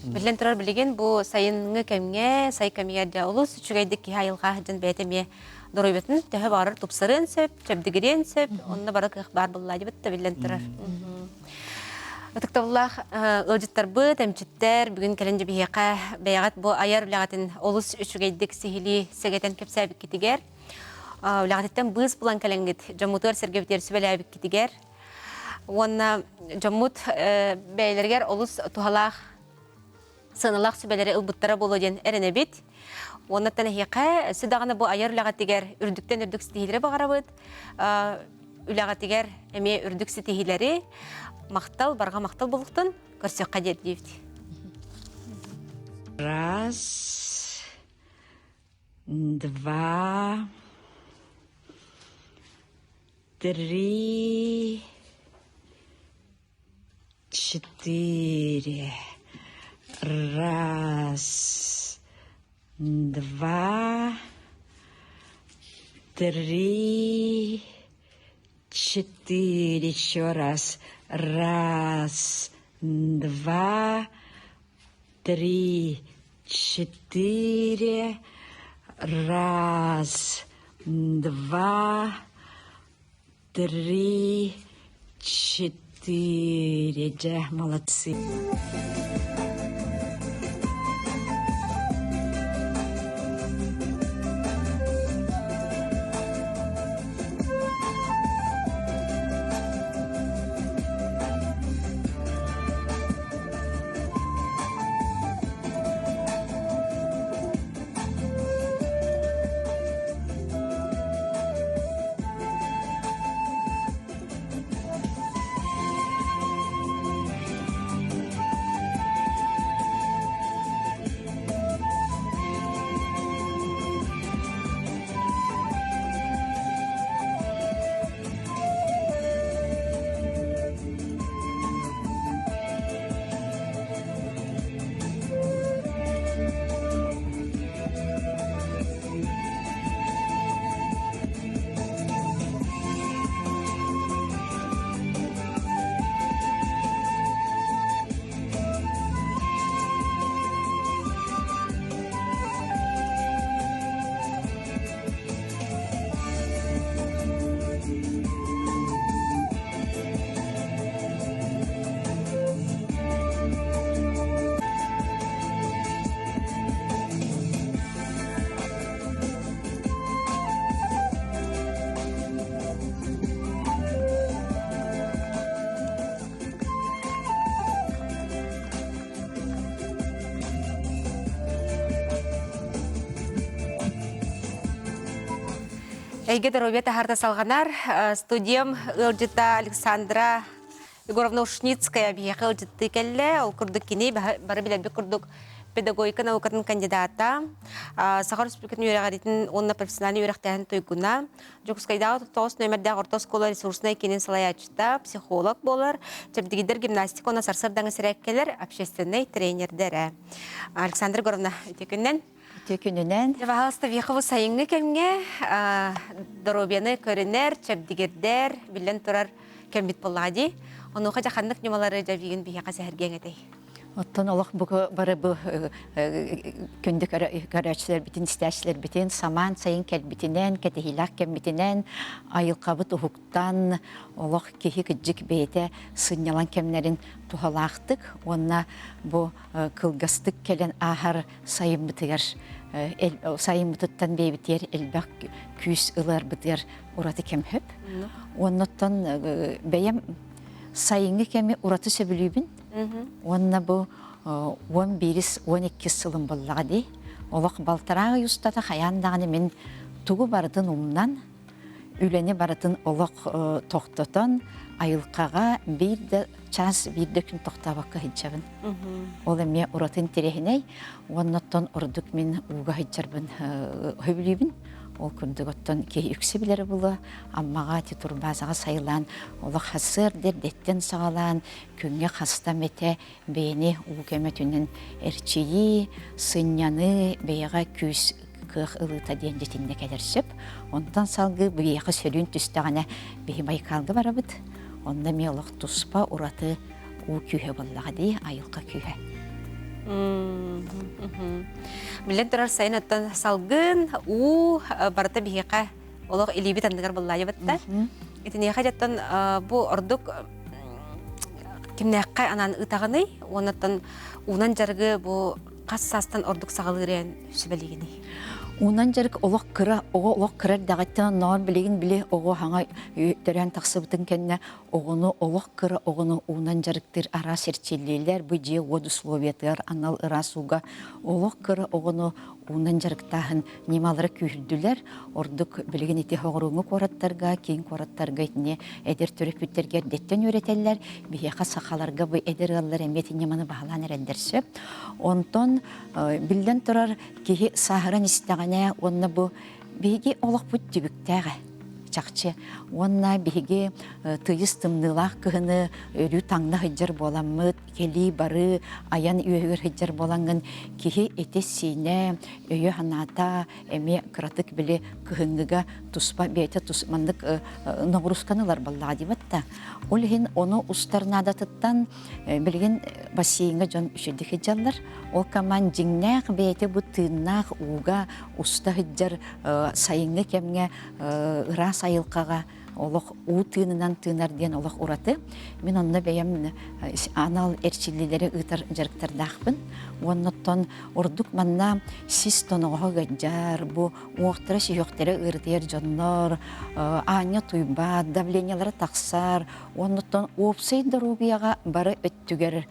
Speaker 1: Биллэн турар, билигин бу сайыҥҥы кэмҥэ, сай кэмигэр дьэ олус үчүгэйдик киһи айылҕа сылдьан бэйэтэ эмиэ доруобуйатын төһө баҕарар тупсарыан сөп, чэбдигириэн сөп, онно бары кыах баар буолла дебит да биллэн турар. Ытыктабыллаах ыалдьыттарбыт, эмчиттэр бүгүн кэлэн дьэ биһиэхэ бэйэҕит бу айар үлэҕитин олус үчүгэйдик сиһилии сэгэтэн кэпсээбиккитигэр, үлэҕититтэн быыс булан кэлэҥҥит дьоммутугар сэргэбитигэр сүбэлээбиккитигэр уонна дьоммут бэйэлэригэр олус туһалаах сыаналаах сүбэлэри ылбыттара буолуо диэн эрэнэбит. Уоннаттан эһиэхэ өссө даҕаны бу айар үлэҕитигэр үрдүктэн үрдүк ситиһиилэри баҕарабыт. Үлэҕитигэр эмиэ үрдүк ситиһиилэри махтал, барҕа махтал буолуохтун көрсүөххэ диэбит.
Speaker 9: Раз, два, три, четыре. Раз, два, три, четыре. Еще раз. Раз, два, три, четыре. Раз, два, три, четыре. Дьэ, молодцы.
Speaker 1: Эйгэ доруобуйа таһаарда салҕанар. Студиям ыалдьыта Александра Егоровна Ушницкая биһиэхэ ыалдьыттыы кэллэ. Ол курдук кини бары билэрбит курдук педагогика наукатын кандидата, Саха Республикатын үөрэҕириитин уонна профессиональнай үөрэхтээһин туйгуна, Дьокуускайдааҕы тоҕус нүөмэрдээх орто оскуола ресурснай киинин салайааччыта, психолог буолар, чэбдигирдэр гимнастика уонна сарсыардаҥы сэрээккэлэр общественнай тренердэрэ. Александра Егоровна, үтүө күнүнэн.
Speaker 10: Үтүө күнүнэн.
Speaker 1: Пожалуйста, Вехову сайыҥҥы кэмҥэ доруобуйаны көрүнэр, чэбдигирдэр, биллэн турар кэммит буоллаҕа дии. Онуоха дьэ ханнык ньымалары дьэ биһиэхэ сэһэргиэҥ этэй?
Speaker 10: Оттон олох бу бары бу күндү көрөөччүлэрбитин, истээччилэрбитин самаан сайын кэлбитинэн, кэтэһиилээх кэммитинэн айылҕабыт уһуктан, олох киһи кыдьык бэйэтэ сынньалаҥ кэмнэрин туһалаахтык уонна бу кылгастык кэлэн ааһар сайыммытыгар сайыммытыттан бэйэбитигэр элбэх күүс ыларбытыгар ураты кэм хөп. Оннуттан бэйэм сайыҥҥы кэми ураты сөбүлүүбүн. Уонна бу 11 12 сылым буоллаҕа дии. Олох балтараа ый устата хайаан даҕаны мин тугу барытын умнан, үлэни барытын олох тохтотон, айылҕаҕа биир да чаас биир да күн тохтообокко сылдьабын. Ол эмиэ ураты интэриэһинэй. Уонна оттон ордук мин ууга сылдьарбын сөбүлүүбүн. Ол курдук оттон киһи үксэ билэрэ буолуо. Аммаҕа ити турбаазаҕа сайылаан олох сарсыарда эрдэттэн саҕалаан күҥҥэ хаста эмэтэ бэйэни уу көмөтүнэн эрчийии, сынньаныы, бэйэҕэ күүс кыах ылыыта диэн дьитиннэ кэлэр сөп. Онтон салгыы биһиэхэ сөрүүн түстэҕинэ биһи Байкалга барабыт. Онно эмиэ олох туспа ураты уу күүһэ буоллаҕа дии, айылҕа күүһэ.
Speaker 1: Биллэн турар сайын оттон салгын, уу барыта биһиэхэ олох илиибит анныгар буллаайыбытта. Итиниэхэ дьэттэн бу ордук кимнээххэ анаан ыытаҕыный уоннаттан уунан дьарыгы бу хас саастан ордук саҕалыырын сүбэлиигиний?
Speaker 10: Уунан дьарык олох кыра, оҕо олох кыра эрдэҕиттэн оннооҕор билигин били оҕо хаҥа төрөөн тахсыбытын кэннэ оҕону олох кыра оҕону уунан дьарыктыыр араас эрчиллиилэр бу дьиэ уот условиятыгар анал ыраас ууга олох кыра оҕону уунан дьарыктааһын ньымалара күүһүрдүлэр. Ордук билигин ити соҕурууҥҥу куораттарга, киин куораттарга итини эдэр төрөппүттэргэ эрдэттэн үөрэтэллэр. Биһиэхэ сахаларга бу эдэр ыаллар эмиэ ити ньыманы баһылаан эрэллэр сөп. Онтон биллэн турар киһи сааһыран истэҕинэ уонна бу биһиги олохпут түбүктээҕэ чахчы. Уонна биһиги тыйыс тымныылаах кыһыны өрүү таҥна сылдьар буоламмыт, кэлии-барыы айан үөһүгэр сылдьар буолаҥҥын киһи этэ-сиинэ, өйө-санаата эмиэ кыратык били кыһыҥҥыга туспа бэйэтэ тус маннык ноҕуруусканы ылар буоллаҕа диэбэт да. Ол иһин ону устар наадатыттан билигин бассейҥа дьон үчүгэйдик сылдьаллар. Ол команд дьиҥнээх бэйэтэ бу тыыннаах ууга уста сылдьар сайыҥҥы кэмҥэ ыраас айылҕаҕа олох уу тыынынан тыынар диэн олох ураты. Мин онно бэйэм анал эрчиллиилэри ыытар дьарыктардаахпын. Уонна оттон ордук манна сис тоноҕоһо ыалдьар, бу уохтара сүһүөхтэрэ ыарытыйар дьоннор, аанньа туйбат, давлениелара тахсар, уонна оттон уопсай доруобуйаҕа бары өттүгэр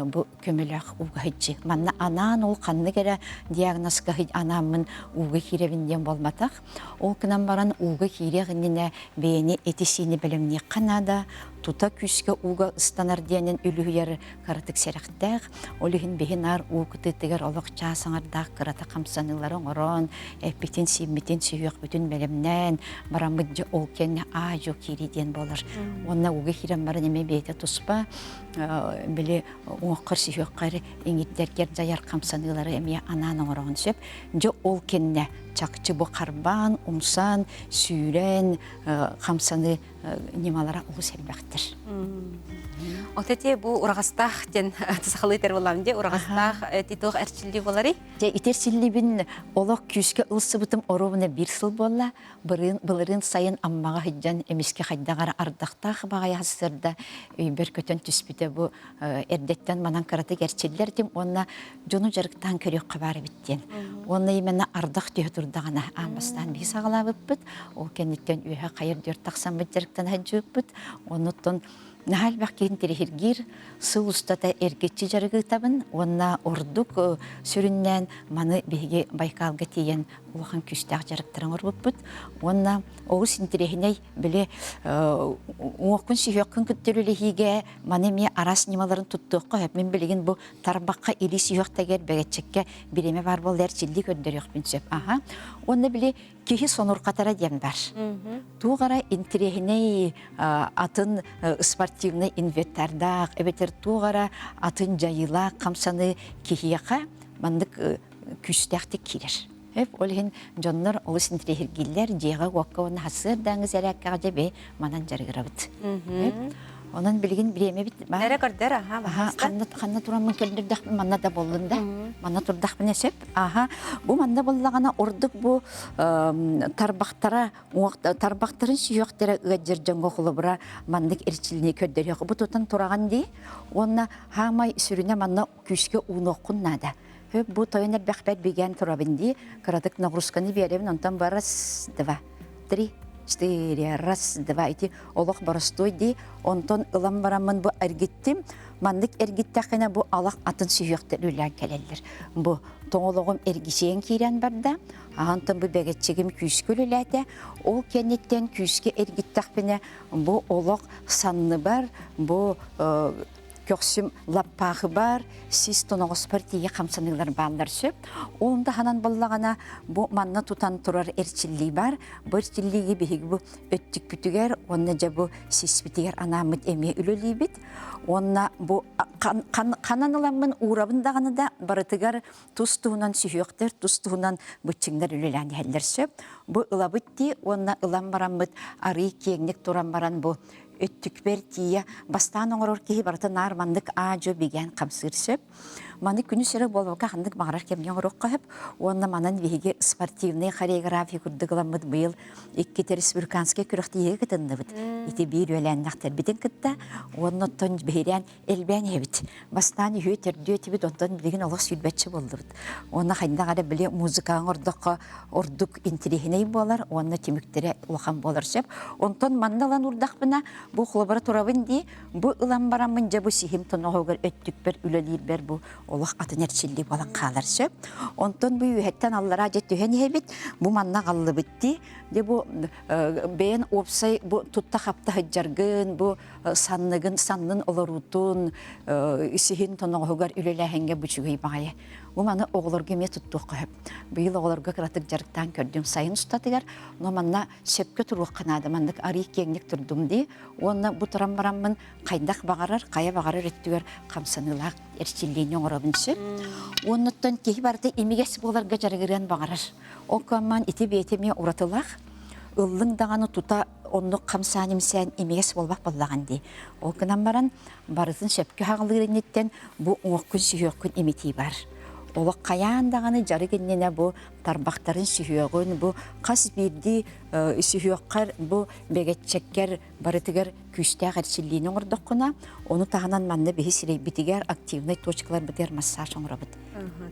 Speaker 10: бу көмөлөөх ууга сылдьыы. Манна анаан ол ханнык эрэ диагнозка анааммын ууга киирэбин диэн буолбатах. Ол гынан баран ууга киириэх иннинэ бэйэни эти-сиини бэлэмниэххэ наада, тута күүскэ ууга ыстанар диэнин үлүһүйэр кыратык сэрэхтээх. Ол иһин биһи наар уу кытыытыгар олох чаас аҥардаах кырата хамсаныылары оҥорон, эппитин-сииммитин, сүһүөхпүтүн бэлэмнээн бараммыт дьэ ол кэннэ аа-дьуо киирии диэн буолар. Уонна ууга киирэн баран эмиэ бэйэтэ туспа били уҥуоххар сүһүөххэр иҥирдэргэр дьайар хамсаныылары эмиэ анаан оҥороҕун сөп. Дьэ ол кэннэ чахчы бу харбаан, умсан, сүүрэн хамсаныы ньымалара олус элбэхтэр.
Speaker 1: От эти бу ураҕастаах диэн сахалыы этэр буоллаҕым дии ураҕастаах эти туох эрчиллии буоларый?
Speaker 10: Дьэ ити эрчиллиибин олох күүскэ ылсыбытым оруобуна биир сыл буолла. Былырыын сайын Аммаҕа сылдьан эмискэ хайдах эрэ ардахтаах баҕайы сарсыарда өйбөр көтөн түспүтэ бу эрдэттэн манан кыратык эрчиллэр этим уонна дьону дьарыктаан көрүөххэ баар эбит диэн. Уонна именно ардах түһэ турдаҕына аан бастаан биһи саҕалаабыппыт. Ол кэнниттэн үөһэ хайыр дүөр тахсаммыт дьарыктана сылдьыбыппыт. Оннуттан Наһаа элбэх киһи интэриэһиргиир. Сыл устата эргиччи дьарыгытабын уонна ордук сүрүннээн маны биһиги Байкалга тиийэн улахан күүстээх дьарыктары оҥорбуппут. Уонна олус интэриэһинэй били уҥуоххун сүһүөххүн кытта үлэлэһиигэ маны эмиэ араас ньымаларын туттуохха сөп. Мин билигин бу тарбахха илии сүһүөхтэгэр бэгэччэккэ бириэмэ баар буолла эрчиллии көрдөрүөхпүн сөп. Аха. Уонна били киһи сонурҕатара диэн бар. Туох эрэ интэриэһинэй атын спортивнай инвентардаах эбэтэр туох эрэ атын дьайыылаах хамсаныы киһиэхэ маннык күүстээхтик киирэр. Эп ол иһин дьоннор олус интэриэһиргииллэр, дьиэҕэ-уокка уонна сарсыардааҥҥы сэрээккэҕэ дьэ бээ манан дьарыгырабыт. Онон билигин бириэмэбит баар.
Speaker 1: Эрэ көрдөр, аха,
Speaker 10: ханна ханна тураммын көрдөрдөхпүн манна да буоллун да. Манна турдахпына сөп. Аха, бу манна буоллаҕына ордук бу тарбахтара тарбахтарын сүһүөхтэрэ ыаддьар дьоҥҥо холобура маннык эрчилини көрдөрүөх. Бу тутан тураҕын дии. Уонна хаамай сүрүнэ манна күүскэ уунуоххун наада. Хөп бу тойон эрбэхпэр бигээн турабын дии. Кыратык нагрузканы биэрэбин, онтон раз, два, три, четыре, раз, два. Ити олох боростуой дии. Онтон ылан бараммын бу эргиттим. Маннык эргиттэххинэ бу алах атын сүһүөхтэр үлээн кэлэллэр. Бу тоҥолоҕум эргичийэн киирэн барда. Онтон бу бэгэччигим күүскэ үлэлээтэ. Ол кэнниттэн күүскэ эргиттэхпинэ бу олох санныбар, бу көхсүм лаппаахыбар, сис тоноҕоспор тиийэ хамсаныылар бааллар сөп. Ол таһынан буоллаҕына, бу манна тутан турар эрчиллии бар. Бу эрчиллииги биһиги бу өттүкпүтүгэр уонна дьэ бу сиспитигэр анааммыт эмиэ үлэлиибит. Уонна бу ханан ыламмын уурабын даҕаны да барытыгар тус-туһунан сүһүөхтэр, тус-туһунан быччыҥнар үлэлээн иһэллэр сөп. Бу ылабыт дии уонна ылан бараммыт арый киэҥник туран баран бу өттүкпэр тиийэ бастаан оҥорор киһи барыта наар маннык аа-дьуо бигээн хамсыыр сөп. Маны күнүс эрэ буолбакка ханнык баҕарар кэмҥэ оҥоруохха сөп. Уонна манан биһиги спортивнай хореография курдук ыламмыт быйыл иккитэ республиканскай күрэхтэһиигэ кытынныбыт. Ити биир үөлээннэхтэрбитин кытта уонна оттон биһирээн элбээн иһэбит. Бастаан үһүө төрдүө этибит, онтон билигин олох сүүрбэччэ буоллубут. Уонна хайдах эрэ били музыкаҕа оҥордоххо ордук интириэһинэй буолар уонна түмүктэрэ улахан буолар сөп. Онтон манна ылан уурдахпына, бу холобура турабын дии, бу ылан бараммын дьэ бу сиһим тоноҕоһугар өттүкпэр үлэлиирбэр бу олох атын эрчиллии буолан хаалар сөп. Онтон бу үөһэттэн аллараа дьэ түһэн иһэбит, бу манна аҕаллыбыт дии. Дьэ бу бэйэн уопсай бу тутта-хапта сылдьаргын, бу санныгын саннын олоруутун сиһин тоноҕоһугар үлэлээһиҥҥэ бу үчүгэй баҕайы. Бу маны оҕолорго эмиэ туттуохха сөп. Быйыл оҕолорго кыратык дьарыктаан көрдүм сайын устатыгар, но манна сөпкө туруохха наада, маннык арыый киэҥник турдум дии. Уонна бу туран бараммын хайдах баҕарар, хайа баҕарар өттүгэр хамсаныылаах эрчиллиини оҥоробун сөп. Уоннуттан киһи барыта имигэс буоларга дьарыгырыан баҕарар. Ол кыаммаан ити бэйэтэ эмиэ уратылаах. Ыллыҥ даҕаны тута оннук хамсаан-имсээн имигэс буолбат буоллаҕын дии. Ол гынан баран барытын сөпкө хаҕылыыр инниттэн бу уҥуохкун сүһүөххүн имитии бар. Олох хайаан даҕаны дьарык иннинэ бу тарбахтарын сүһүөҕүн, бу хас биирдии сүһүөххэр, бу бэгэччэккэр барытыгар күүстээх эрчиллиини оҥордоххуна, ону таһынан манна биһи сирэйбитигэр активнай точкаларбытыгар массаж оҥоробут.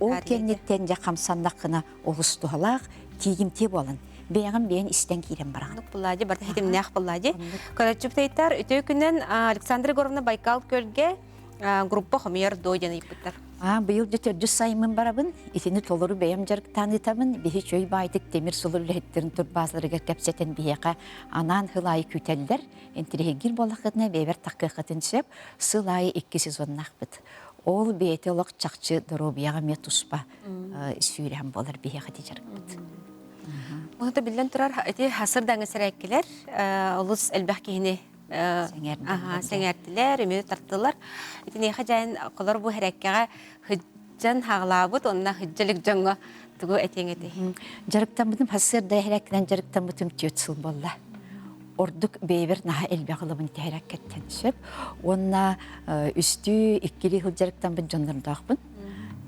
Speaker 10: Ол кэнниттэн дьэ хамсаннаххына олус туһалаах, тиийимтиэ буолан бэйэҕин бэйэн истэн киирэн бараҕын.
Speaker 1: Буллади, барыта хитимнээх буллади. Көрөччү үтүө күнэн Александра Егоровна Байкал көлгэ группа хомуйар доо диэн ыйыппыттар.
Speaker 10: Аа, быйыл дьэ төрдүс сайыммын барабын. Итини толору бэйэм дьарыктаан ыытабын. Биһи чөй баайтык темир сулур үлэһиттэрин турбаазаларыгар кэпсэтэн биһиэхэ анаан сыл аайы күүтэллэр. Интириэһиргиир буоллаххытына бэйэбэр таххыаххытын сөп. Сыл аайы икки сезоннаахпыт. Ол бэйэтэ олох чахчы доруобуйаҕа эмиэ туспа сүүрээн буолар биһиэхэ ити дьарыкпыт.
Speaker 1: Онто биллэн турар ити хасырдаҥы сэрээккилэр олус элбэх киһини сэҥээрдилэр, үмү тартылар. Итиниэхэ дьайын холор бу хэрээккэҕэ хыдьан хаҕалаабыт уонна хыдьалык дьоҥҥо тугу этиэҥ этэй?
Speaker 10: Дьарыктаммытым хасырда хэрээккинэн дьарыктаммытым түөрт сыл буолла. Ордук бэйэбэр наһаа элбэх ылабын ити хэрээккэттэн сөп. Уонна үстүү иккилии сыл дьарыктаммыт дьоннордоохпун.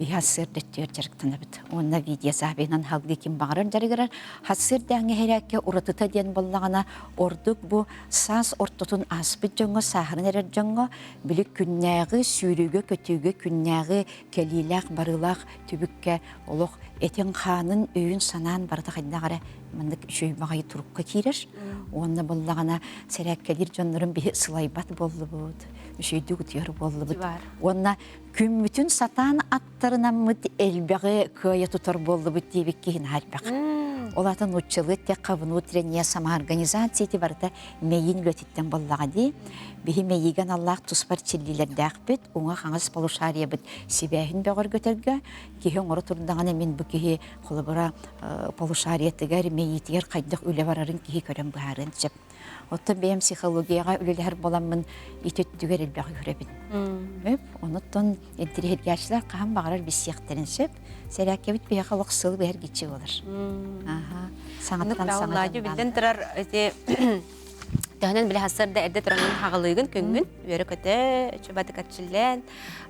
Speaker 10: Биһи сарсыарда өттүгэр дьарыктанабыт. Уонна видеозапиһынан халгыы ким баҕарар дьарыгырар. Сарсыардааҥҥы иһэрээккэ уратыта диэн буоллаҕына, ордук бу саас ортотун ааспыт дьоҥҥо, сааһыран эрэр дьоҥҥо, били күннээҕи сүүрүүгэ-көтүүгэ, күннээҕи кэлиилээх-барыылаах түбүккэ олох этин-хаанын, өйүн-санаан барыта хайдах эрэ Маннык үчүгэй баҕайы турукка киирэр. Уонна буоллаҕына сэрээккэлиир дьоннорун биһи сылайбат буоллубут, үчүгэйдик утуйар буоллубут. Уонна күммүтүн сатаан аттарынаммыт элбэҕи кыайа тутар буоллубут диэбит киһи наһаа элбэх. Ол аата нууччалыы эттэххэ внутренняя самоорганизация ити барыта мэйиин үлэтиттэн буоллаҕа дии. Биһи мэйиигэ аналлаах туспар чиллиилэрдээхпит, уҥа-хаҥас полушариябыт сибээһин бөҕөргөтөргө киһи оҥоро турдаҕына мин бу киһи холобура полушариятыгар, мэйиитигэр хайдах үлэ барарын киһи көрөн быһаарыан сөп. Оттон бэйэм психологияҕа үлэлэһэр буоламмын ити өттүгэр элбэҕи көрөбүн. Өп, онуттан интириэһиргээччилэр хаһан баҕарар билсиэхтэрин сөп. Сэрээккэбит биһиэхэ олох сыл бэһэргиччи буолар. Аха. Саҥаттан саҥа
Speaker 1: биллэн турар ити Төһөнөн били хассар да эрдэ тураҥҥын хаҕылыыгын күҥҥүн үөрэ-көтө чубатык эрчиллэн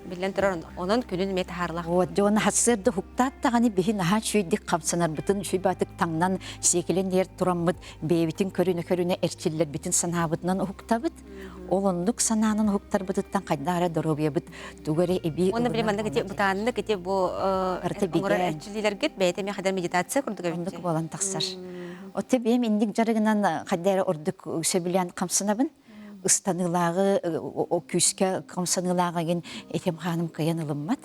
Speaker 1: биллэн турар онон күнүн эмиэ таһаарылах.
Speaker 10: Вот дьон хассыарда уһуктаат даҕаны биһи наһаа үчүгэйдик хамсанарбытын үчүгэй таҥнан сиэкилэн иһэр тураммыт бэйэбитин көрүнэ-көрүнэ эрчиллэрбитин санаабытынан уһуктабыт. Ол оннук санаанан уһуктарбытыттан хайдах эрэ доруобуйабыт тугу эрэ эбии
Speaker 1: Уонна били маннык ити бытааннык ити бу оҥорор эрчиллиилэргит бэйэтэ эмиэ хайдах медитация курдук эбит.
Speaker 10: Оннук буолан тахсар. Отто бэйэм инник дьарыгынан хайда эрэ ордук сөбүлээн хамсанабын. Ыстаныылааҕы күүскэ хамсаныылааҕы игин этим хааным кыайан ылыммат.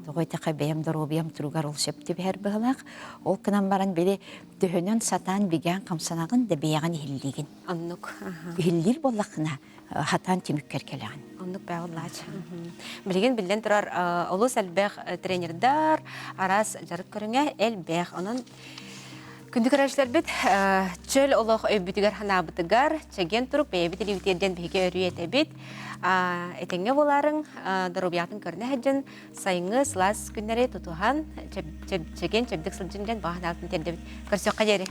Speaker 10: Тоҕо этэхэ бэйэм доруобуйам туругар ол сөп түбэһэр быһылаах. Ол гынан баран били төһөнөн сатаан бигээн хамсанаҕын да бэйэҕин иһиллиигин.
Speaker 1: Оннук.
Speaker 10: Иһиллиир буоллаххына хатаан түмүккэр кэлэҕин.
Speaker 1: Оннук бэҕэллаач. Билигин биллэн турар олус элбэх тренердар, араас дьарык көрүҥэ элбэх. Онон күндү көрөөччүлэрбит чөл олох өйбүтүгэр ханаабытыгар чэгиэн турук бэйэбит илиибитигэр диэн биһиги өрүү этэбит. Этэҥҥэ буолаарыҥ, доруобуйаҕытын көрүнэ сылдьын, сайыҥҥы сылаас күннэри тутуһан, чэгиэн чэбдик сылдьын диэн баҕа санаабытын тиэрдэбит. Көрсүөххэ диэри.